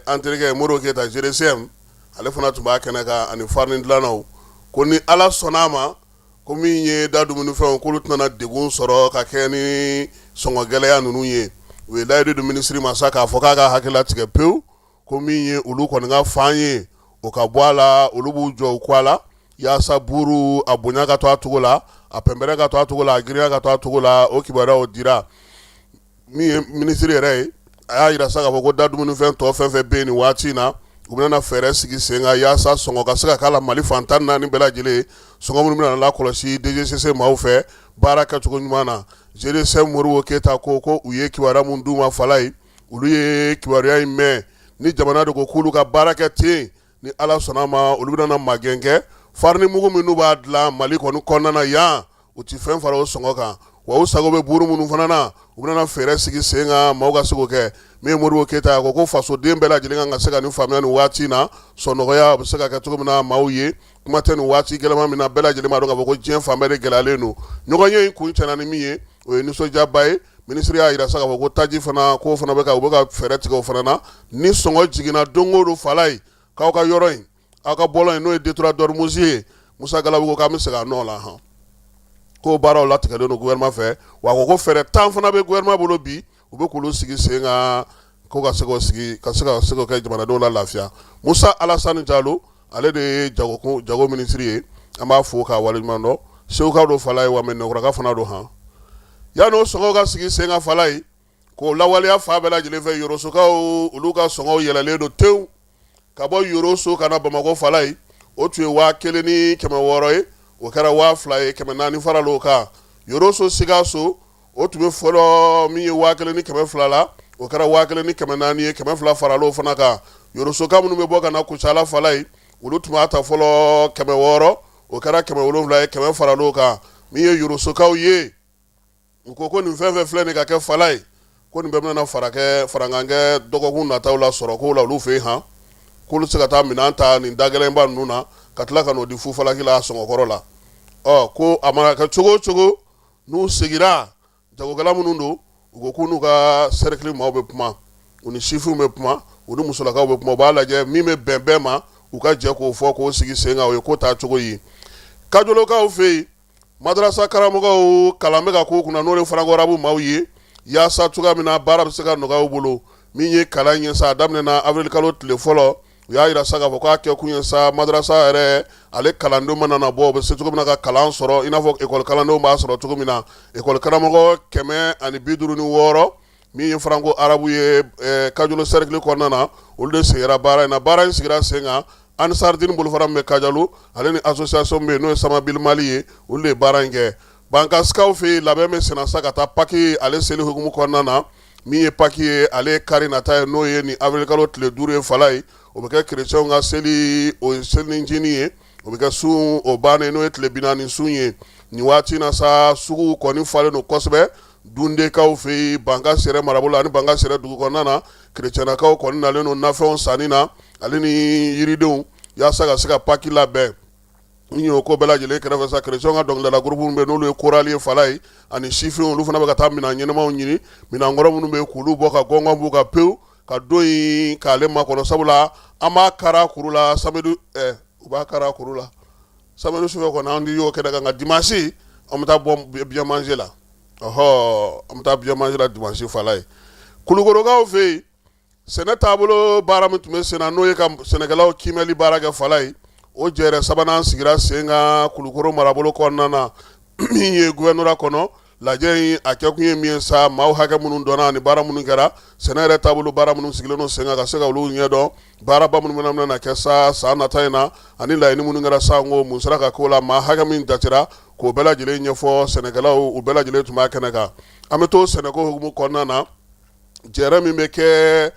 an terikɛ Modibo Keyita GDCM, ale fana tun b'a kɛnɛ kan ani farini dilannaw, ko ni Ala sɔnna a ma, ko min ye da dumunifɛnw, k'olu tɛna degun sɔrɔ ka kɛ ni sɔngɔ gɛlɛya ninnu ye. U ye layidu di minisiri ma sa k'a fɔ k'a ka hakili latigɛ pewu, ko min ye olu kɔni ka fan ye, o ka bɔ a la, olu b'u jɔ u kɔ a la yaasa buru a bonya ka to a cogo la, a pɛnpɛrɛ ka to a cogo la, a girinya ka to a cogo la. O kibaruyaw dira. Min ye minisiri yɛrɛ ye, a y'a jira sa k'a fɔ ko da dumunifɛn tɔ fɛn fɛn bɛ yen nin waati in na, u bɛna fɛɛrɛ sigi sen kan yaasa sɔngɔ ka se ka k'a la Mali fan 14 bɛɛ lajɛlen, sɔngɔ minnu bɛna lakɔlɔsi DGCC maaw fɛ baara kɛcogo ɲuman na. GDCM Modibo Keyita ko u ye kibaruya min d'u ma, Falaye, olu ye kibaruya in mɛn ni jamana de ko k'olu ka baara kɛ ten, ni Ala sɔnna a ma, olu bɛna magɛn kɛ farini mugu min n'u b'a dilan Mali kɔni kɔnɔna na yan, u ti fɛn fara o sɔngɔ kan, wa u sago bɛ buru minnu fana na, u bɛna fɛɛrɛ sigi sen kan maaw ka se k'o kɛ. Min ye Modibo Keyita, a ko ko fasoden bɛɛ lajɛlen kan ka se ka nin faamuya nin waati in na, sɔnɔgɔya bɛ se ka kɛ cogo min na maaw ye. Kuma tɛ nin waati gɛlɛman min na, bɛɛ lajɛlen b'a dɔn k'a fɔ ko diɲɛ fan bɛɛ de gɛlɛyalen don. Ɲɔgɔnye in kuncɛna ni min ye, o ye nisɔndiyaba ye. Minisiri y'a jira sa k'a fɔ ko taji fana, k'o fana bɛ ka, u bɛ ka fɛɛrɛ tigɛ o fana na. Ni sɔngɔ jiginna don o don, Falaye, k'aw ka yɔrɔ in, aw ka bɔlɔn in, n'o ye détroit d'Ormuz ye, Musa Galabu ko k'an bɛ segin a nɔ la hɔn, k'o baaraw latigɛlen don gouvernement fɛ, wa a ko ko fɛɛrɛ 10 fana bɛ gouvernement bolo bi, u bɛ k'olu sigi sen kan ko ka se k'o sigi ka se ka se k'o kɛ jamanadenw la lafiya. Musa Alasani Jalo, ale de ye jago minisiri ye, an b'a fo k'a waleɲuman dɔn. Segukaw don, Falaye, wa Mɛnɛkɔrɔka fana don hɔn. Yan'o sɔngɔw ka sigi sen kan, Falaye, k'o lawaleya fan bɛɛ lajɛlen fɛ, Yorosokaw olu ka sɔngɔw yɛlɛlen don tewu ka bɔ Yoroso ka na Bamakɔ. Falaye, o tun ye 1600 ye, o kɛra 2000 ye, 400 faral'o kan. Yoroso Sikaso, o tun bɛ fɔlɔ min ye 1200 la, o kɛra 1400 ye, 200 faral'o fana kan. Yorosoka minnu bɛ bɔ ka na Kucala, Falaye, olu tun b'a ta fɔlɔ 600, o kɛra 700 ye, 100 faral'o kan. Min ye Yorosokaw ye, u ko ko nin fɛn fɛn filɛ nin ka kɛ, Falaye, ko nin bɛɛ bɛna fara kɛ farankan kɛ dɔgɔkun nataw la sɔrɔko la olu fɛ yen han, k'olu tɛ se ka taa minɛn ta nin dagɛlɛnba ninnu na ka tila ka n'o di fufalaki la sɔngɔkɔrɔ la. Ɔ ko a mana kɛ cogo o cogo, n'u segira, jagokɛla minnu don, u ko k'u n'u ka cercle maaw bɛ kuma, u ni sifinw bɛ kuma, u ni musolakaw bɛ kuma, u b'a lajɛ min bɛ bɛn bɛɛ ma, u ka jɛ k'o fɔ k'o sigi sen kan. O ye ko taa cogo ye. Kajolokaw fɛ yen, madarasa karamɔgɔw kalan bɛ ka k'u kunna, n'o ye franco-arabe maaw ye, yaasa cogoya min na baara bɛ se ka nɔgɔya u bolo. Min ye kalan ye sa, a daminɛna avril kalo tile fɔlɔ. U y'a jira sa k'a fɔ k'a kɛ kun ye sa, madarasa yɛrɛ ale kalandenw mana na bɔ, u bɛ se cogo min na ka kalan sɔrɔ i n'a fɔ ekɔli kalandenw b'a sɔrɔ cogo min na. Ekɔli karamɔgɔ 156 min ye franco arabe ye Kajolo cercle kɔnɔna na, olu de sigira baara in na. Baara in sigira sen kan Ansardine bolofara min bɛ Kajalo, ale ni association bɛ yen n'o ye Samabil Mali ye, olu de ye baara in kɛ. Bankasikaw fɛ yen, labɛn bɛ senna sa ka taa Pâques ale seli hukumu kɔnɔna na. Min ye Pâques ye, ale ye kari nata ye, n'o ye nin avril kalo tile 5 ye, Falaye, o bɛ kɛ kerecɛnw ka seli, o ye selincinin ye, o bɛ kɛ sun o bannen, n'o ye tile 40 sun ye. Nin waati na sa, sugu kɔni falen don kosɛbɛ Dundekaw fɛ yen, Bankasi yɛrɛ marabolo ani Bankasi yɛrɛ dugu kɔnɔna na. Kerecɛnnakaw kɔni nalen don nafɛnw sanni na, ale ni yiridenw, yaasa ka se ka Pâques labɛn. Min y'o ko bɛɛ lajɛlen kɛrɛfɛ sa, kerecɛnw ka dɔnkilidala groupe minnu bɛ, n'olu ye chorale ye, Falaye, ani sifinw, olu fana bɛ ka taa minɛn ɲɛnamaw ɲini, minɛn kɔrɔ minnu bɛ yen, k'olu bɔ ka gɔngɔn b'u kan pewu ka don in k'ale makɔnɔ, sabula an b'a kara kuru la samedi, u b'a kara kuru la samedi sufɛ kɔni, an y'o kɛnɛ kan, nka dimanche an bɛ taa bɔ bien manger la. Ɔhɔ, an bɛ taa bien manger la dimanche, Falaye. Kulukorokaw fɛ yen, Sɛnɛ taabolo baara min tun bɛ sen na, n'o ye ka sɛnɛkɛlaw kiimɛli baara kɛ Falaye, o jɛrɛ sabanan sigira sen kan Kulukoro marabolo kɔnɔna na, min ye gouvernorat kɔnɔ. Lajɛ in a kɛkun ye min ye sa, maaw hakɛ minnu dɔnna ani baara minnu kɛra, sɛnɛ yɛrɛ taabolo baara minnu sigilen don sen kan, ka se ka olu ɲɛdɔn, baaraba minnu bɛna na kɛ sa san nata in na, ani laɲini minnu kɛra sa, ko mun sera ka k'o la, maa hakɛ min jatera, k'o bɛɛ lajɛlen ɲɛfɔ sɛnɛkɛlaw, u bɛɛ lajɛlen tun b'a kɛnɛ kan. An bɛ to sɛnɛko hukumu kɔnɔna na. Jɛrɛ min bɛ kɛ,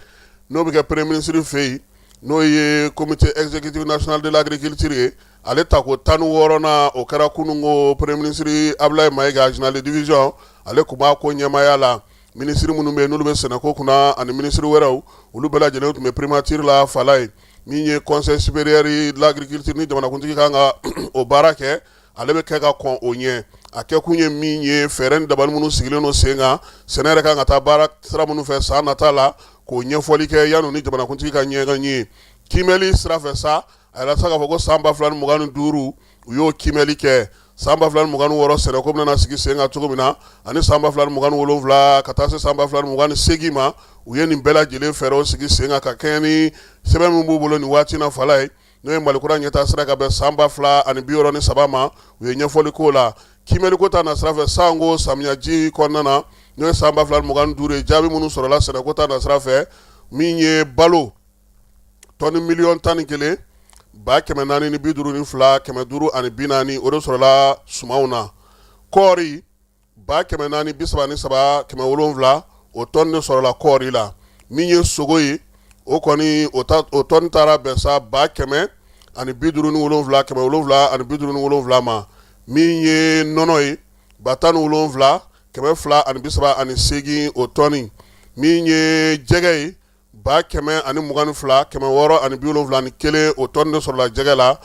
n'o bɛ kɛ premier ministre fɛ yen, n'o ye comité exécutif national de l'agriculture ye, ale tako 16nan, o kɛra kunun ko premier ministre Abdoulaye Maïga, général de division, ale tun b'a ko ɲɛmaaya la. Minisiri minnu bɛ yen n'olu bɛ sɛnɛko kunna ani minisiri wɛrɛw, olu bɛɛ lajɛlen tun bɛ primature la Falaye. Min ye conseil supérieur de l'agriculture ni jamanakuntigi kan ka o baara kɛ, ale bɛ kɛ ka kɔn o ɲɛ. A kɛkun ye min ye, fɛɛrɛ ni dabali minnu sigilen don sen kan, sɛnɛ yɛrɛ kan ka taa baara sira minnu fɛ san nata la, k'o ɲɛfɔli kɛ yanni ni jamanakuntigi ka ɲɛgan ye. Kiimɛli sira fɛ sa, a yɛrɛ sa k'a fɔ ko san 2025, u y'o kiimɛli kɛ. San 2026, sɛnɛko bɛna sigi sen kan cogo min na, ani san 2027 ka taa se san 2028 ma, u ye nin bɛɛ lajɛlen fɛɛrɛw sigi sen kan ka kɛɲɛ ni sɛbɛn min b'u bolo nin waati na Falaye, n'o ye Malikura ɲɛtaa sira ka bɛn san 2063 ma. U ye ɲɛfɔli k'o la. Kiimɛliko ta na sira fɛ, sanko samiyaji kɔnɔna na, n'o ye san 2025 ye, jaabi minnu sɔrɔla sɛnɛko ta na sira fɛ, min ye balo tɔni miliyɔn 11 452 540, o de sɔrɔla sumanw na. Kɔɔri 433 700, o tɔni de sɔrɔla kɔɔri la. Min ye sogo ye, o kɔni o tɔni taara bɛn sa 157 757 ma. Min ye nɔnɔ ye, 17 238, o tɔni. Min ye jɛgɛ ye, 122 671, o tɔni de sɔrɔla jɛgɛ la.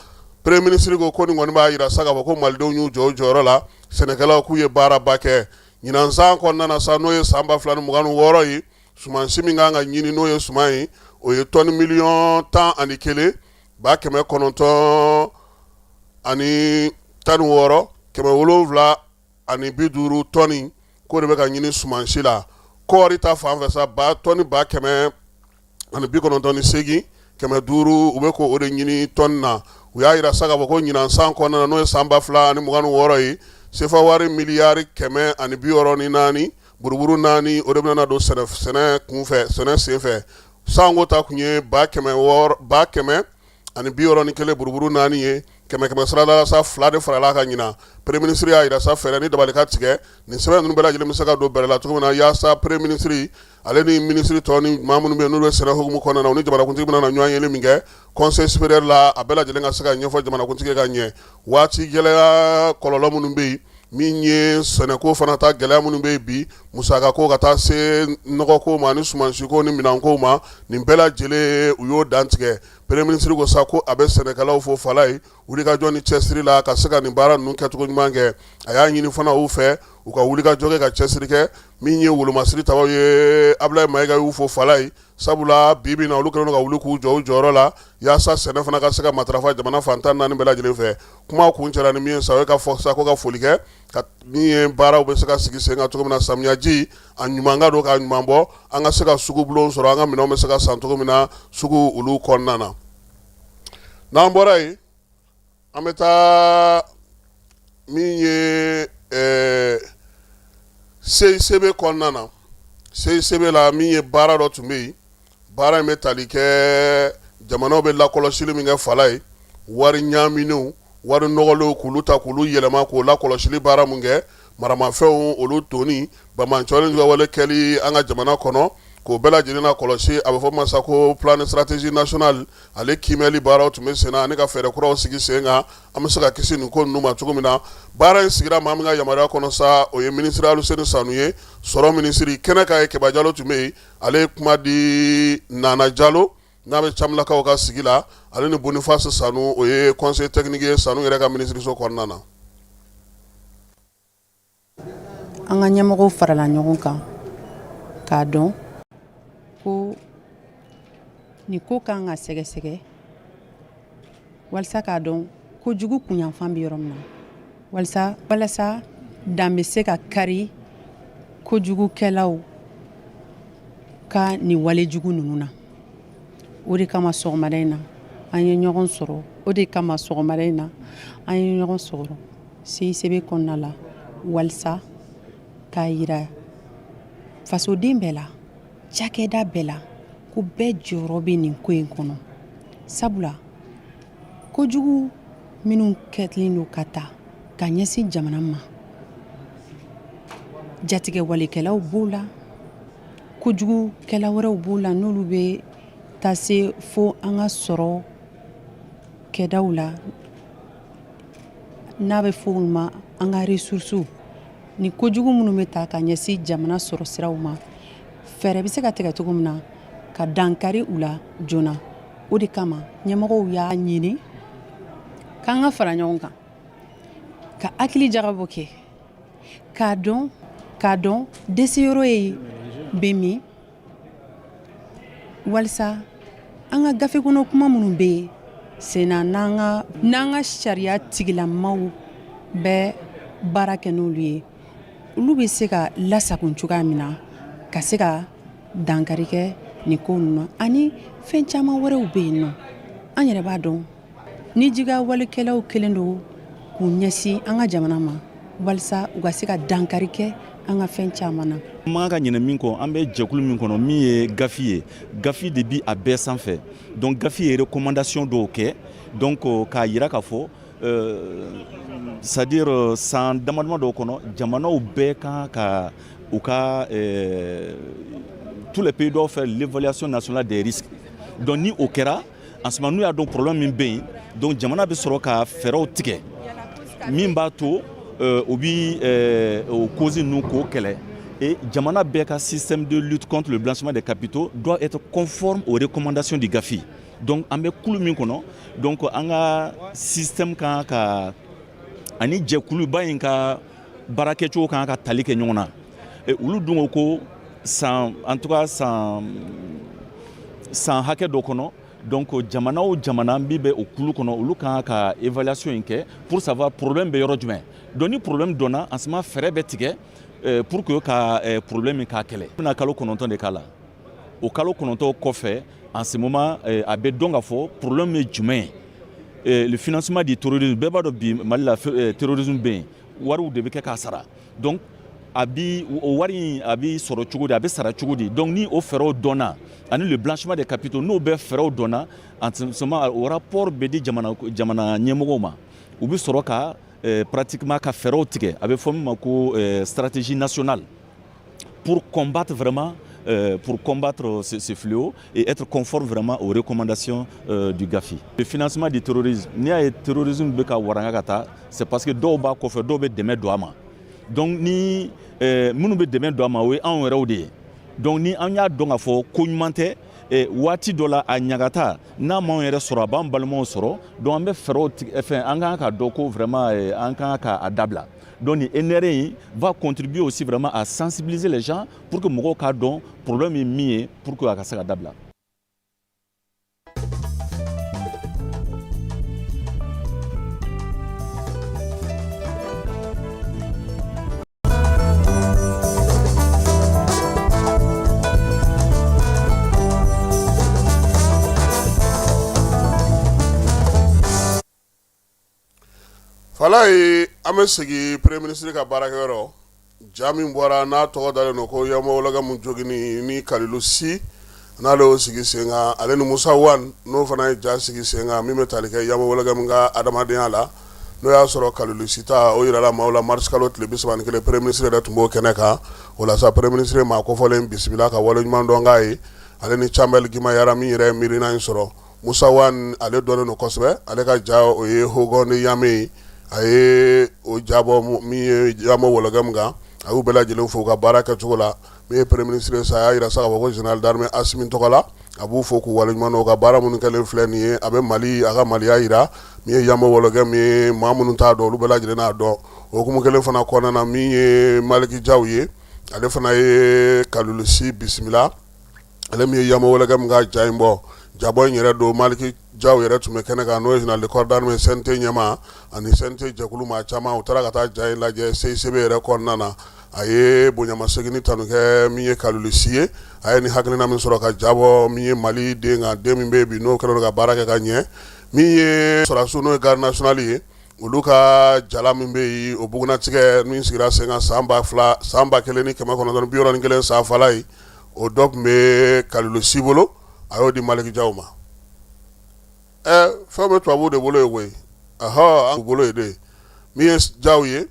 Premier ministre ko nin kɔni b'a jira sa k'a fɔ ko malidenw y'u jɔ u jɔyɔrɔ la, sɛnɛkɛlaw k'u ye baaraba kɛ ɲinan san kɔnɔna na sa, n'o ye san 2026 ye. Sumansi min kan ka ɲini, n'o ye suman ye, o ye tɔni miliyɔn 11 916 750 tɔni, k'o de bɛ ka ɲini sumansi la. Kɔɔri ta fan fɛ sa, ba tɔni 198 500, u bɛ k'o de ɲini tɔni na. U y'a jira sa k'a fɔ ko ɲinan san kɔnɔna na, n'o ye san 2026 ye, sefa wari miliyari 164 buruburu naani, o de bɛna don sɛnɛ kunfɛ, sɛnɛ senfɛ. Sanko ta tun ye 600 161 buruburu naani ye, kɛmɛ kɛmɛ sarada sa fila de farala kan ɲinan. Premier ministre y'a jira sa, fɛɛrɛ ni dabali ka tigɛ, nin sɛbɛn ninnu bɛɛ lajɛlen bɛ se ka don bɛrɛ la cogo min na, yaasa premier ministre ale ni minisiri tɔ ni maa minnu bɛ yen n'olu bɛ sɛnɛ hukumu kɔnɔna na, u ni jamanakuntigi bɛna na ɲɔgɔn yeli min kɛ conseil supérieur la, a bɛɛ lajɛlen ka se ka ɲɛfɔ jamanakuntigi ka ɲɛ. Waati gɛlɛya kɔlɔlɔ minnu bɛ yen, min ye sɛnɛko fana ta gɛlɛya minnu bɛ yen bi, musakako ka taa se nɔgɔko ma ni sumansiko ni minɛnko ma, nin bɛɛ lajɛlen u y'o dantigɛ. Premier ministre ko sa ko a bɛ sɛnɛkɛlaw fo Falaye wulikajɔ ni cɛsiri la ka se ka nin baara ninnu kɛcogo ɲuman kɛ. A y'a ɲini fana u fɛ, u ka wulikajɔ kɛ ka cɛsiri kɛ. Min ye wolomasiri tabaw ye, Abdoulaye Maïga y'u fo Falaye, sabula bi bi na olu kɛlen don ka wuli k'u jɔ u jɔyɔrɔ la yaasa sɛnɛ fana ka se ka matarafa jamana fan 14 bɛɛ lajɛlen fɛ. Kuma kuncɛra ni min ye sa, o ye ka fɔ sa ko ka foli kɛ ka min ye baaraw bɛ se ka sigi sen kan cogo min na, samiyaji a ɲuman ka don k'a ɲuman bɔ, an ka se ka sugubulon sɔrɔ, an ka minɛnw bɛ se ka san cogo min na sugu olu kɔnɔna na. N'an bɔra yen, an bɛ taa min ye CICB kɔnɔna na. CICB la, min ye baara dɔ tun bɛ yen, baara in bɛ tali kɛ jamanaw bɛ lakɔlɔsili min kɛ Falaye, wari ɲaaminenw, wari nɔgɔlenw, k'olu ta k'olu yɛlɛma, k'o lakɔlɔsili baara mun kɛ, maramafɛnw olu donni, banbaanciwale wale kɛli an ka jamana kɔnɔ, k'o bɛɛ lajɛlen lakɔlɔsi. A bɛ fɔ ma sa ko plan stratégie national, ale kiimɛli baaraw tun bɛ sen na, ani ka fɛɛrɛ kuraw sigi sen kan, an bɛ se ka kisi nin ko ninnu ma cogo min na. Baara in sigira maa min ka yamaruya kɔnɔ sa, o ye minisiri Aluseni Sanu ye, sɔrɔ minisiri. Kɛnɛ kan ye, Keba Jalo tun bɛ yen, ale ye kuma di Nana Jalo, n'a bɛ Camilakaw ka sigi la, ale ni Boniface Sanu, o ye conseiller technique ye Sanu yɛrɛ ka minisiriso kɔnɔna na. An ka ɲɛmɔgɔw farala ɲɔgɔn kan k'a dɔn ko nin ko kan ka sɛgɛsɛgɛ walasa k'a dɔn kojugu kunyanfan bɛ yɔrɔ min na, walasa dan bɛ se ka kari kojugukɛlaw ka nin walejugu ninnu na. O de kama sɔgɔmada in na an ye ɲɔgɔn sɔrɔ o de kama sɔgɔmada in na an ye ɲɔgɔn sɔrɔ CICB kɔnɔna la walisa k'a yira fasoden bɛɛ la, cakɛda bɛɛ la ko bɛɛ jɔyɔrɔ bɛ nin ko in kɔnɔ, sabula kojugu minnu kɛlen don ka ta ka ɲɛsin jamana ma, jatigɛwalekɛlaw b'o la, kojugukɛla wɛrɛw b'o la, n'olu bɛ taa se fo an ka sɔrɔ kɛdaw la, n'a bɛ fɔ olu ma an ka ressources. Ni kojugu minnu bɛ ta ka ɲɛsin jamana sɔrɔ siraw ma, fɛɛrɛ bɛ se ka tigɛ cogo min na ka dankari u la joona. O de kama ɲɛmɔgɔw y'a ɲini k'an ka fara ɲɔgɔn kan ka hakili jagabɔ kɛ k'a dɔn dɛsɛyɔrɔ ye bɛ min, walisa an ka gafe kɔnɔ kuma minnu bɛ yen sen na, n'an ka sariya tigilamaw bɛ baara kɛ n'olu ye, olu bɛ se ka lasagon cogoya min na ka se ka dankari kɛ nin ko ninnu, ani fɛn caman wɛrɛw bɛ yen nɔ. An yɛrɛ b'a dɔn ni jigawalekɛlaw kɛlen don k'u ɲɛsin an ka jamana ma walisa u ka se ka dankari kɛ an ka fɛn caman na. An man kan ka ɲinɛ min kɔ, an bɛ jɛkulu min kɔnɔ, min ye GAFI ye, GAFI de bi a bɛɛ sanfɛ. Donc GAFI ye recommandation dɔw kɛ, donc k'a yira k'a fɔ, c'est à dire san dama dama dɔw kɔnɔ, jamanaw bɛɛ kan ka u ka tous les pays doivent faire l'évaluation nationale des risques. Donc ni o kɛra, en ce moment n'u y'a dɔn problème min bɛ yen, donc jamana bɛ sɔrɔ ka fɛɛrɛw tigɛ min b'a to o bi o cause ninnu k'o kɛlɛ. Et jamana bɛɛ ka système de lutte contre le blanchiment des capitaux doit être conforme aux recommandations du GAFI. Donc an bɛ kulu min kɔnɔ, donc an ka système kan ka ani jɛkuluba in ka baarakɛcogo kan ka tali kɛ ɲɔgɔn na. Olu dun ko ko san, en tout cas san hakɛ dɔ kɔnɔ, donc jamana o jamana min bɛ o kulu kɔnɔ, olu kan ka évaluation in kɛ pour savoir problème bɛ yɔrɔ jumɛn. Donc ni problème dɔnna, en ce moment fɛɛrɛ bɛ tigɛ pour que ka problème k'a kɛlɛ. N bɛna kalo 9 de k'a la. O kalo 9 kɔfɛ, en ce moment a bɛ dɔn k'a fɔ problème ye jumɛn ye. Le financement du terrorisme, bɛɛ b'a dɔn bi Mali la terrorisme bɛ yen, wariw de bɛ kɛ k'a sara. Donc a bi o wari in a bi sɔrɔ cogo di, a bɛ sara cogo di? Donc ni o fɛɛrɛw dɔnna, ani le blanchiment des capitaux, n'o bɛɛ fɛɛrɛw dɔnna, en ce moment o rapport bɛ di jamana ɲɛmɔgɔw ma. U bɛ sɔrɔ ka pratiquement ka fɛɛrɛw tigɛ, a bɛ fɔ min ma ko stratégie nationale pour combattre vraiment pour combattre ce fléau et être conforme vraiment aux recommandations du GAFI. Le financement du terrorisme, n'i y'a ye terrorisme bɛ ka waranga ka taa, c'est parce que dɔw b'a kɔfɛ, dɔw bɛ dɛmɛ don a ma. Donc ni minnu bɛ dɛmɛ don a ma, o ye anw yɛrɛw de ye. Donc ni an y'a dɔn k'a fɔ ko ɲuman tɛ, waati dɔ la a ɲagata n'a m'anw yɛrɛ sɔrɔ, a b'an balimaw sɔrɔ. Donc an bɛ fɛɛrɛw tigɛ fɛn, an kan k'a dɔn ko vraiment an kan k'a dabila. Donc nin NR in va contribuer aussi vraiment à sensibiliser les gens pour que mɔgɔw k'a dɔn problème ye min ye, pour que a ka se ka dabila. Falaye, an bɛ segin premier ministre ka baarakɛyɔrɔ. Ja min bɔra n'a tɔgɔ dalen don ko Yanmo Wɔlɔgɛmu jogini ni Kalilu Si n'ale y'o sigi sen kan, ale ni Musa Wan n'o fana ye ja sigi sen kan min bɛ tali kɛ Yanmo Wɔlɔgɛmu ka adamadenya la, n'o y'a sɔrɔ Kalilu Si ta o yirala maaw la mars kalo tile 31, premier ministre yɛrɛ tun b'o kɛnɛ kan. O la sa, premier ministre maa kofɔlen bisimila ka waleɲuman dɔn k'a ye, ale ni Canbɛli Gimayara min yɛrɛ ye miirina in sɔrɔ. Musa Wan ale dɔnnen don kosɛbɛ, ale ka ja o ye Hogon de Yame ye, a ye o jabɔ min ye Yanmo Wɔlɔgɛmu kan. A y'u bɛɛ lajɛlen fo u ka baara kɛcogo la. Min ye premier ministre sa, a y'a jira sa k'a fɔ ko général d'armée Asimi tɔgɔ la, a b'u fo k'u waleɲuman dɔn u ka baara minnu kɛlen filɛ nin ye, a bɛ Mali, a ka Maliya jira. Min ye Yanmo Wɔlɔgɛmu ye, maa minnu t'a dɔn, olu bɛɛ lajɛlen n'a dɔn. O hukumu kelen fana kɔnɔna na, min ye Maliki Jaw ye, ale fana ye Kalilu Si bisimila, ale min ye Yanmo Wɔlɔgɛmu ka ja in bɔ. Jabɔ in yɛrɛ don, Maliki Jaw yɛrɛ tun bɛ kɛnɛ kan, n'o ye général de corps d'armée CNT ɲɛmaa ani CNT jɛkulu maa caman. U taara ka taa ja in lajɛ CICB yɛrɛ kɔnɔna na. A ye bonyamasegin ni tanu kɛ min ye Kalilu Si ye. A ye nin hakilina min sɔrɔ ka jabɔ min ye Mali den kan, den min bɛ yen bi n'o kɛlen don ka baara kɛ ka ɲɛ, min ye sɔrɔdasiw n'o ye garde nationale ye, olu ka jala min bɛ yen, o bugunnatigɛ min sigira sen kan san 2000, san 1961 san fala ye, o dɔ tun bɛ Kalilu Si bolo, a y'o di Maliki Jaw ma. Ɛ fɛn bɛ tubabuw de bolo yen koyi, ɔhɔ, an bolo yen de. Min ye Jaw ye,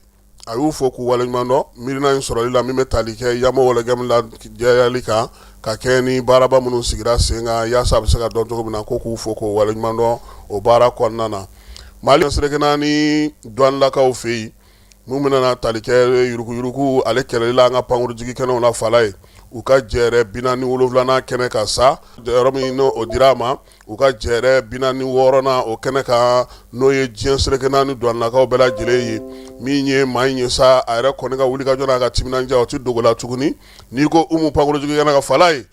a y'u fo k'u waleɲuman dɔn miirina in sɔrɔli la min bɛ tali kɛ Yamo Wɔlɔgɛmu lajɛyali kan ka kɛ ni baaraba minnu sigira sen kan yaasa a bɛ se ka dɔn cogo min na, ko k'u fo k'u waleɲuman dɔn o baara kɔnɔna na. Mali seleke naani duwanilakaw fɛ yen, min bɛna tali kɛ yuruguyurugu ale kɛlɛli la an ka pankurujigi kɛnɛw la fala ye, u ka jɛrɛ 47nan kɛnɛ kan sa, yɔrɔ min n'o o dira a ma, u ka jɛrɛ 46nan o kɛnɛ kan, n'o ye diɲɛ seleke naani duwanilakaw bɛɛ lajɛlen ye. Min ye maa in ye sa, a yɛrɛ kɔni ka wulikajɔ n'a ka timinandiya, o tɛ dogo la tuguni. N'i ko Umu pankurujigi kɛnɛ kan fala ye,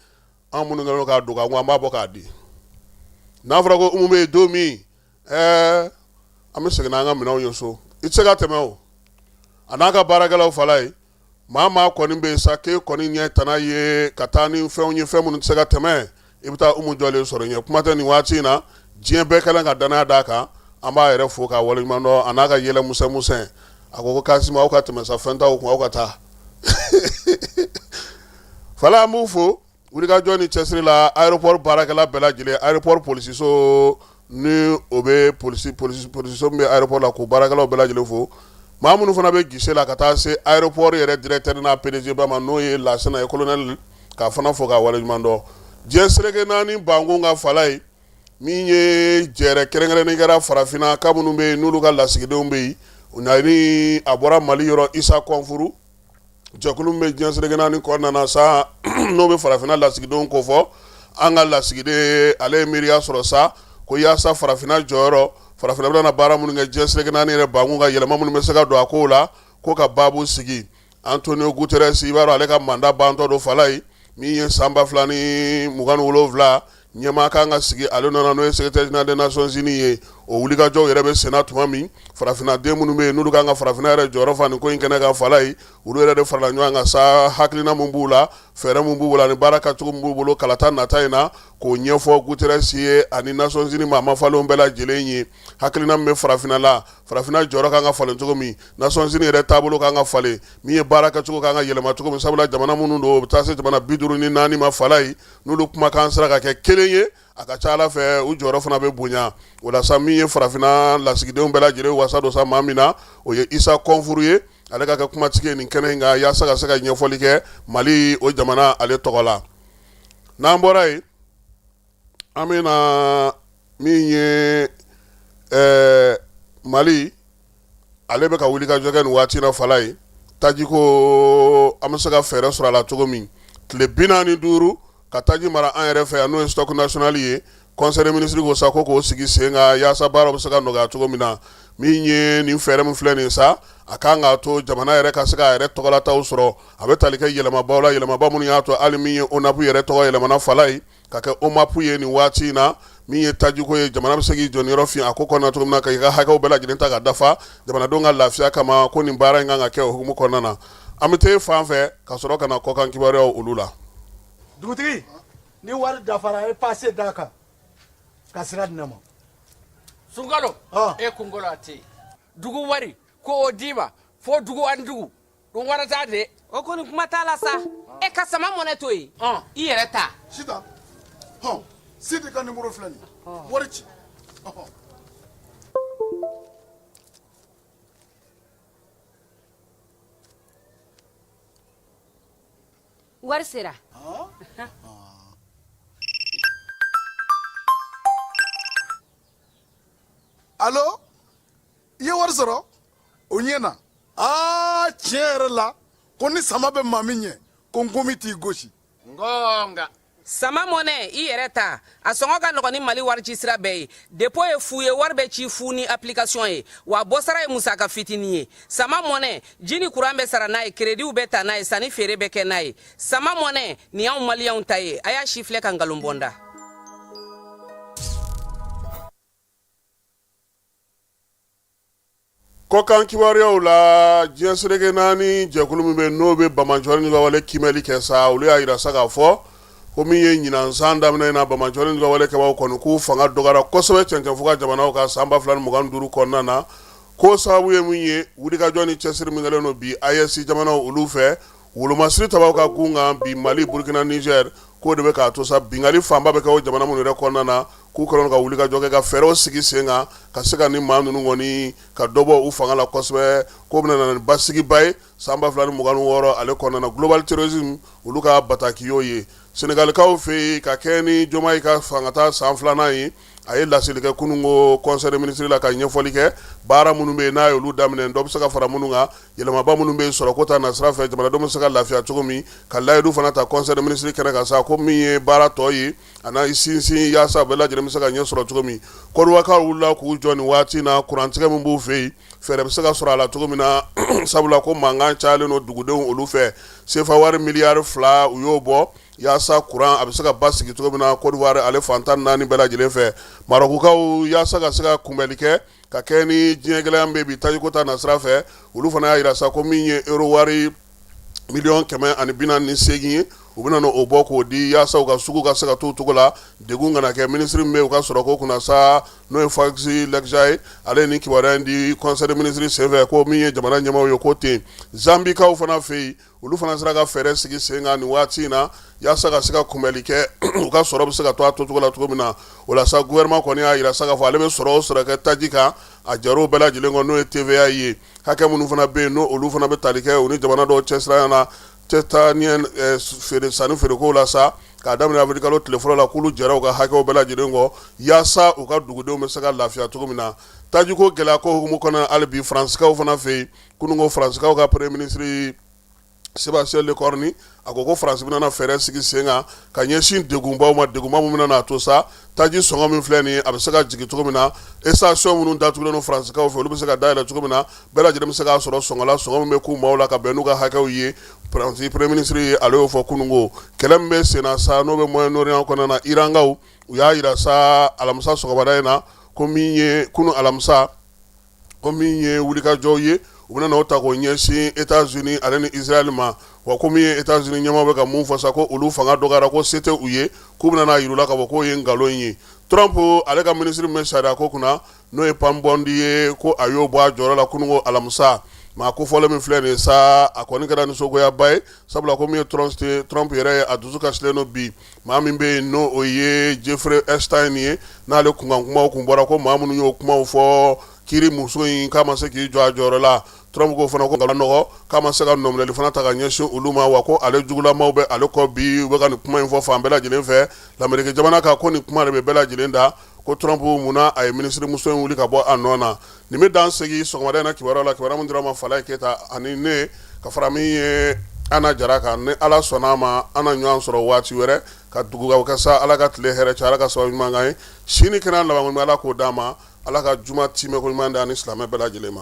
an minnu kɛlen don k'a dogo, an ko an b'a bɔ k'a di. N'a fɔra ko Umu bɛ yen don min, ɛɛ an bɛ segin n'an ka minɛnw ye so, i tɛ se ka tɛmɛ o. A n'a ka baarakɛlaw fala ye, maa maa kɔni bɛ yen sa k'e kɔni ɲɛ tana ye ka taa ni fɛnw ye, fɛn minnu tɛ se ka tɛmɛ, i bɛ taa Umu jɔlen sɔrɔ ɲɛ. Kuma tɛ nin waati in na, diɲɛ bɛɛ kɛlen ka danaya d'a kan. An b'a yɛrɛ fo k'a waleɲuman dɔn, a n'a ka yɛlɛ musɛn musɛn. A ko ko Kasimu, aw ka tɛmɛ sa, fɛn t'aw kun, aw ka taa fala. An b'u fo wulikajɔ ni cɛsiri la. Aéroport baarakɛla bɛɛ lajɛlen, aéroport polisiso ni o bɛ polisi polisiso min bɛ aéroport la, k'o baarakɛlaw bɛɛ lajɛlen fo. Maa minnu fana bɛ guichet la, ka taa se aéroport yɛrɛ directeur n'a PDG ba ma, n'o ye Lasana ye, colonel, k'a fana fo k'a waleɲuman dɔn. Diɲɛ seleke naani bankun ka fala ye, min ye jɛrɛ kɛrɛnkɛrɛnnen kɛra farafinna ka minnu bɛ yen n'olu ka lasigidenw bɛ yen, ni a bɔra Mali yɔrɔ, Isa Kɔnfuru jɛkulu min bɛ diɲɛ seleke naani kɔnɔna na sa, n'o bɛ farafinna lasigidenw kofɔ, an ka lasigiden ale ye miiriya sɔrɔ sa ko yaasa farafinna jɔyɔrɔ, farafinna bɛna baara minnu kɛ diɲɛ seleke naani yɛrɛ bankun ka, yɛlɛma minnu bɛ se ka don a kow la, ko ka baabu sigi. Antonio Guterres, i b'a dɔn ale ka mandat bantɔ don fala ye, min ye san 2027 ɲɛmaa kan ka sigi ale nɔ na, n'o ye secrétaire général des Nations Unies ye. O wulikajɔw yɛrɛ bɛ senna tuma min, farafinna den minnu bɛ yen n'olu kan ka farafinna yɛrɛ jɔyɔrɔ fa nin ko in kɛnɛ kan fala ye, olu yɛrɛ de farala ɲɔgɔn kan sa, hakilina min b'u la, fɛɛrɛ min b'u bolo ani baara kɛcogo min b'u bolo kalata nata in na, k'o ɲɛfɔ Guterres ye ani Nations Unies maa mafalenw bɛɛ lajɛlen ye. Hakilina min bɛ farafinna la, farafinna jɔyɔrɔ kan ka falen cogo min, Nations Unies yɛrɛ taabolo kan ka falen, min ye baara kɛcogo kan ka yɛlɛma cogo min, sabula jamana minnu don, o bɛ taa se jamana 54 ma fala ye, n'olu kumakan sera ka kɛ kelen ye, a ka ca ala fɛ u jɔyɔrɔ fana bɛ bonya. O la sa, min ye farafinna lasigidenw bɛɛ lajɛlen wasa don sa maa min na, o ye Isa Kɔnfuru ye, ale ka kɛ kumatigi ye nin kɛnɛ in kan yaasa ka se ka ɲɛfɔli kɛ Mali o jamana ale tɔgɔ la. N'an bɔra yen, an bɛna min ye Mali ale bɛ ka wulikajɔ kɛ nin waati na fala ye, tajiko an bɛ se ka fɛɛrɛ sɔrɔ a la cogo min, tile 45 ka taji mara an yɛrɛ fɛ yan, n'o ye stock national ye. Conseil des ministres ko sa ko k'o sigi sen kan yaasa baara bɛ se ka nɔgɔya cogo min na. Min ye nin fɛɛrɛ min filɛ nin sa, a kan k'a to jamana yɛrɛ ka se k'a yɛrɛ tɔgɔlataw sɔrɔ. A bɛ tali kɛ yɛlɛmabaw la, yɛlɛmaba minnu y'a to hali min ye ONAP yɛrɛ tɔgɔ yɛlɛmana fala ye ka kɛ OMAP ye nin waati in na. Min ye tajiko ye, jamana bɛ se k'i jɔyɔrɔ fin a ko kɔnɔna cogo min na, ka i ka hakɛw bɛɛ lajɛlen ta ka dafa jamanadenw ka lafiya kama, ko nin baara in kan ka kɛ o hukumu kɔnɔna na. An bɛ taa fan fɛ ka sɔrɔ ka na kɔkan kibaruyaw olu la. Dugutigi, ni wari dafara, a ye pase d'a kan ka sira di ne ma. Sunkalo, e kunkolo a tɛ yen. Dugu wari ko o d'i ma fo dugu ani dugu dun wara t'a de. O kɔni kuma t'a la sa, e ka sama mɔnɛ to yen, i yɛrɛ ta. Sitan, hɔn, Sidi ka nimoro filɛ nin ye, wari ci. Ɔhɔn. Wari sera. Alo, i ye wari sɔrɔ? O ɲɛna. Aa, tiɲɛ yɛrɛ la, ko ni sama bɛ maa min ɲɛ, ko nkomi t'i gosi. Ngonga. Sama mɔnɛ, i yɛrɛ ta, a sɔngɔ ka nɔgɔn ni Mali warici sira bɛɛ ye. Dépôt ye fu ye, wari bɛ ci fu ni application ye, wa bɔsara ye musaka fitinin ye. Sama mɔnɛ, ji ni kuran bɛ sara n'a ye, kerediw bɛ ta n'a ye, sanni feere bɛ kɛ n'a ye. Sama mɔnɛ nin y'anw maliyɛnw ta ye. A y'a si filɛ ka nkalon bɔ n da. Kɔkan kibaruyaw la, diɲɛ seleke naani jɛkulu min bɛ n'o bɛ banbaanciwale ni wale kiimɛli kɛ sa, olu y'a jira sa k'a fɔ ko min ye ɲinan san daminɛ in na, banbaanciwale ni wale kɛbaaw kɔni k'u fanga dɔgɔyara kosɛbɛ cɛncɛnfuga jamanaw kan san 2025 kɔnɔna na. Ko sababu ye min ye, wulikajɔ ni cɛsiri min kɛlen don bi AES jamanaw olu fɛ, wolomasiri tabaw ka gun kan bi Mali, Burukina, Nizɛri, k'o de bɛ k'a to sa binkanni fanba bɛ kɛ o jamana minnu yɛrɛ kɔnɔna na, k'u kɛlen ka wulikajɔ kɛ ka fɛɛrɛw sigi sen kan ka se ka ni maa ninnu kɔni ka dɔ bɔ u fanga la kosɛbɛ, k'o bɛna na ni basigiba ye san 2026 ale kɔnɔna na. Global Terrorism olu ka bataki y'o ye. Senegalikaw fɛ yen, ka kɛ ni Diomaye ka fangata san filanan ye, a ye laseli kɛ kununko conseil des ministres la ka ɲɛfɔli kɛ baara minnu bɛ yen n'a ye olu daminɛ, dɔ bɛ se ka fara minnu kan, yɛlɛmaba minnu bɛ yen sɔrɔko ta nasira fɛ, jamanadenw bɛ se ka lafiya cogo min, ka layidu fana ta conseil des ministres kɛnɛ kan sa ko min ye baara tɔ ye, a n'a sinsin yaasa bɛɛ lajɛlen bɛ se ka ɲɛ sɔrɔ cogo min. Kɔdiwarikaw wulila k'u jɔ nin waati in na, kurantigɛ min b'u fɛ yen, fɛɛrɛ bɛ se ka sɔrɔ a la cogo min na, sabula ko mankan cayalen don dugudenw olu fɛ. Sefa wari miliyari 2 u y'o bɔ yaasa kuran a bɛ se ka basigi cogo min na Kɔdiwari ale fan 14 bɛɛ lajɛlen fɛ. Marɔkukaw, yaasa ka se ka kunbɛnli kɛ ka kɛ ni diɲɛ gɛlɛya bɛ bi tajiko ta nasira fɛ, olu fana y'a jira sa ko min ye euro wari miliyɔn 148 ye, u bɛna o bɔ k'o di yaasa u ka sugu ka se ka to cogo la, degun kana kɛ. Minisiri min bɛ u ka sɔrɔko kunna sa, n'o ye Fawzi Lekjaa ye, ale ye nin kibaruya in di conseil des ministres senfɛ, ko min ye jamana ɲɛmaaw ye ko ten. Zanbikaw fana fɛ yen, olu fana sera ka fɛɛrɛ sigi sen kan nin waati in na yaasa ka se ka kunbɛnli kɛ, u ka sɔrɔ bɛ se ka to a tocogo la cogo min na. O la sa, gouvernement kɔni y'a jira sa k'a fɔ ale bɛ sɔrɔ o sɔrɔ kɛ taji kan, a jar'o bɛɛ lajɛlen kɔ, n'o ye TVA ye. Hakɛ minnu fana bɛ yen, n'o olu fana bɛ tali kɛ u ni jamana dɔw cɛsiraya na, cɛ taa ni feere sanni feereko la sa, k'a daminɛ avril kalo tile fɔlɔ la, k'olu jɛra u ka hakɛw bɛɛ lajɛlen kɔ yaasa u ka dugudenw bɛ se ka lafiya cogo min na. Tajiko gɛlɛya ko hukumu kɔnɔ hali bi, Faransikaw fana fɛ yen, kununko Faransikaw ka premier ministre Sébastien Lecornu, a ko ko Faransi bɛna fɛɛrɛ sigi sen kan ka ɲɛsin degunbaw ma, degunba min bɛna n'a to sa taji sɔngɔ min filɛ nin ye, a bɛ se ka jigin cogo min na, station minnu datugulen don Faransikaw fɛ, olu bɛ se ka dayɛlɛ cogo min na, bɛɛ lajɛlen bɛ se k'a sɔrɔ sɔngɔ la, sɔngɔ min bɛ k'u maaw la ka bɛn n'u ka hakɛw ye. Faransi premier ministre ye, ale y'o fɔ kununko. Kɛlɛ min bɛ sen na sa, n'o bɛ Moyen-Orient kɔnɔna na, Irankaw, u y'a jira sa alamisa sɔgɔmada in na ko min ye kunun alamisa, ko min ye wulikajɔw ye, u bɛna n'o ta k'o ɲɛsin États-Unis ale ni Israël ma. Wa ko min ye États-Unis ɲɛmaaw bɛ ka mun fɔ sa, ko olu fanga dɔgɔyara, ko se tɛ u ye, k'u bɛna n'a yir'u la k'a fɔ k'o ye nkalon ye. Trump ale ka minisiri min bɛ sariya ko kunna, n'o ye Pam Bondi ye, ko a y'o bɔ a jɔyɔrɔ la kununko alamisa. Maa kofɔlen min filɛ nin ye sa, a kɔni kɛra nisɔngoyaba ye, sabula ko min ye Trump yɛrɛ ye, a dusu kasilen don bi. Maa min bɛ yen, n'o o ye Jeffrey Epstein ye, n'ale kunkan kumaw kun bɔra, ko maa minnu y'o kumaw fɔ kiri muso in k'a ma se k'i jɔ a jɔyɔrɔ la, Trump ko fana ko nɔgɔ k'a ma se ka nɔminɛli fana ta ka ɲɛsin olu ma, wa ko ale jugulamaw bɛ ale kɔ bi, u bɛ ka nin kuma in fɔ fan bɛɛ lajɛlen fɛ Lameriki jamana kan, ko nin kuma de bɛ bɛɛ lajɛlen da, ko Trump munna a ye minisirimuso in wuli ka bɔ a nɔ na. Nin bɛ dan sigi sɔgɔmada in na kibaruya la, kibaruya min dira ma Falaye Keyita ani ne ka fara min ye Ana Jara kan. Ni Ala sɔnna a ma, an na ɲɔgɔn sɔrɔ waati wɛrɛ ka dugawu kɛ sa. Ala ka tile hɛrɛ caya, Ala ka sababu ɲuman k'an ye, si ni kɛnɛya laban ɲuman, Ala k'o d'an ma, Ala ka juma timɛko ɲuman d'an ni silamɛ bɛɛ lajɛlen ma.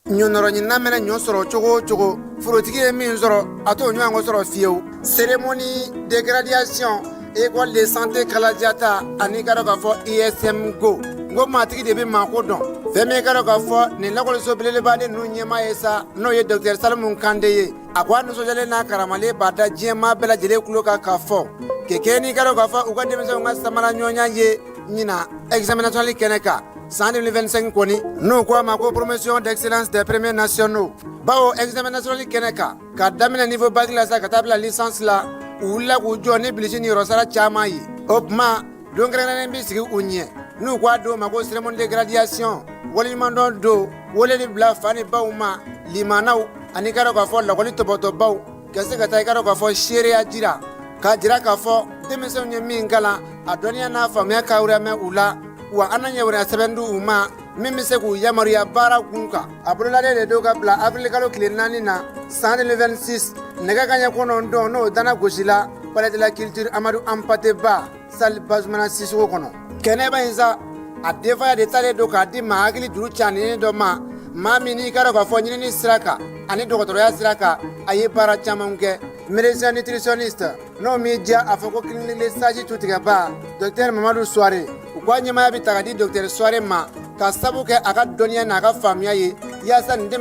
Ɲɔnɔrɔɲinina mɛnɛ ɲɔ sɔrɔ cogo o cogo, forotigi ye min sɔrɔ, a t'o ɲɔgɔn sɔrɔ fiyewu. Cérémonie de graduation école de santé Kalajata ani ka dɔn k'a fɔ ISM go n ko maatigi de bɛ maako dɔn. Fɛn min ka dɔn k'a fɔ nin lakɔliso belebeleba ninnu ɲɛmaa ye sa, n'o ye docteur Salimu Kante ye, a ko a nisɔndiyalen n'a karamalen b'a da diɲɛmaa bɛɛ lajɛlen tulo kan k'a fɔ kɛkɛ n'i ka dɔn k'a fɔ u ka denmisɛnw ka samara ɲɔgɔnya ye ɲinan examen national kɛnɛ kan san 2025 kɔni, n'u ko a ma ko promotion d'excellence des premiers nationaux, bawo examen national kɛnɛ kan, ka daminɛ niveau bac la sa ka taa bila licence la, u wulila k'u jɔ ni bilisi ni yɔrɔsara caman ye. O tuma don kɛrɛnkɛrɛnnen bɛ sigi u ɲɛ, n'u ko a don ma ko cérémonie de graduation, waleɲumandɔn don, wele de bila fa ni baw ma, limanaw ani ka dɔn k'a fɔ lakɔli tɔbɔtɔbaw, ka se ka taa i ka dɔn k'a fɔ seereya jira, k'a jira k'a fɔ denmisɛnw ye min kalan, a dɔnniya n'a faamuya ka mɛn u la, wa an na ɲɛwɛrɛ sɛbɛn di u ma min bɛ se k'u yamaruya baara kun kan. A bololalen de don ka bila avril kalo tile 4 na san 2026, nɛgɛ kanɲɛ 9, n'o dana gosi la palais de la culture Amadu Anpate Ba, salle Bazumana Sisoko kɔnɔ. Kɛnɛba in sa, a denfaya de talen don k'a di maa hakili juru caninen dɔ ma, maa min n'i ka dɔn k'a fɔ ɲinini sira kan ani dɔgɔtɔrɔya sira kan, a ye baara caman kɛ, médecin nutritionniste, n'o m'i diya a fɔ ko clinique sage tutigɛba, docteur Mamadu Suware. U ka ɲɛmaaya bɛ ta ka di docteur Suware ma. ka sabu kɛ a ka dɔnniya n'a ka faamuya ye yaasa nin dɛmɛ.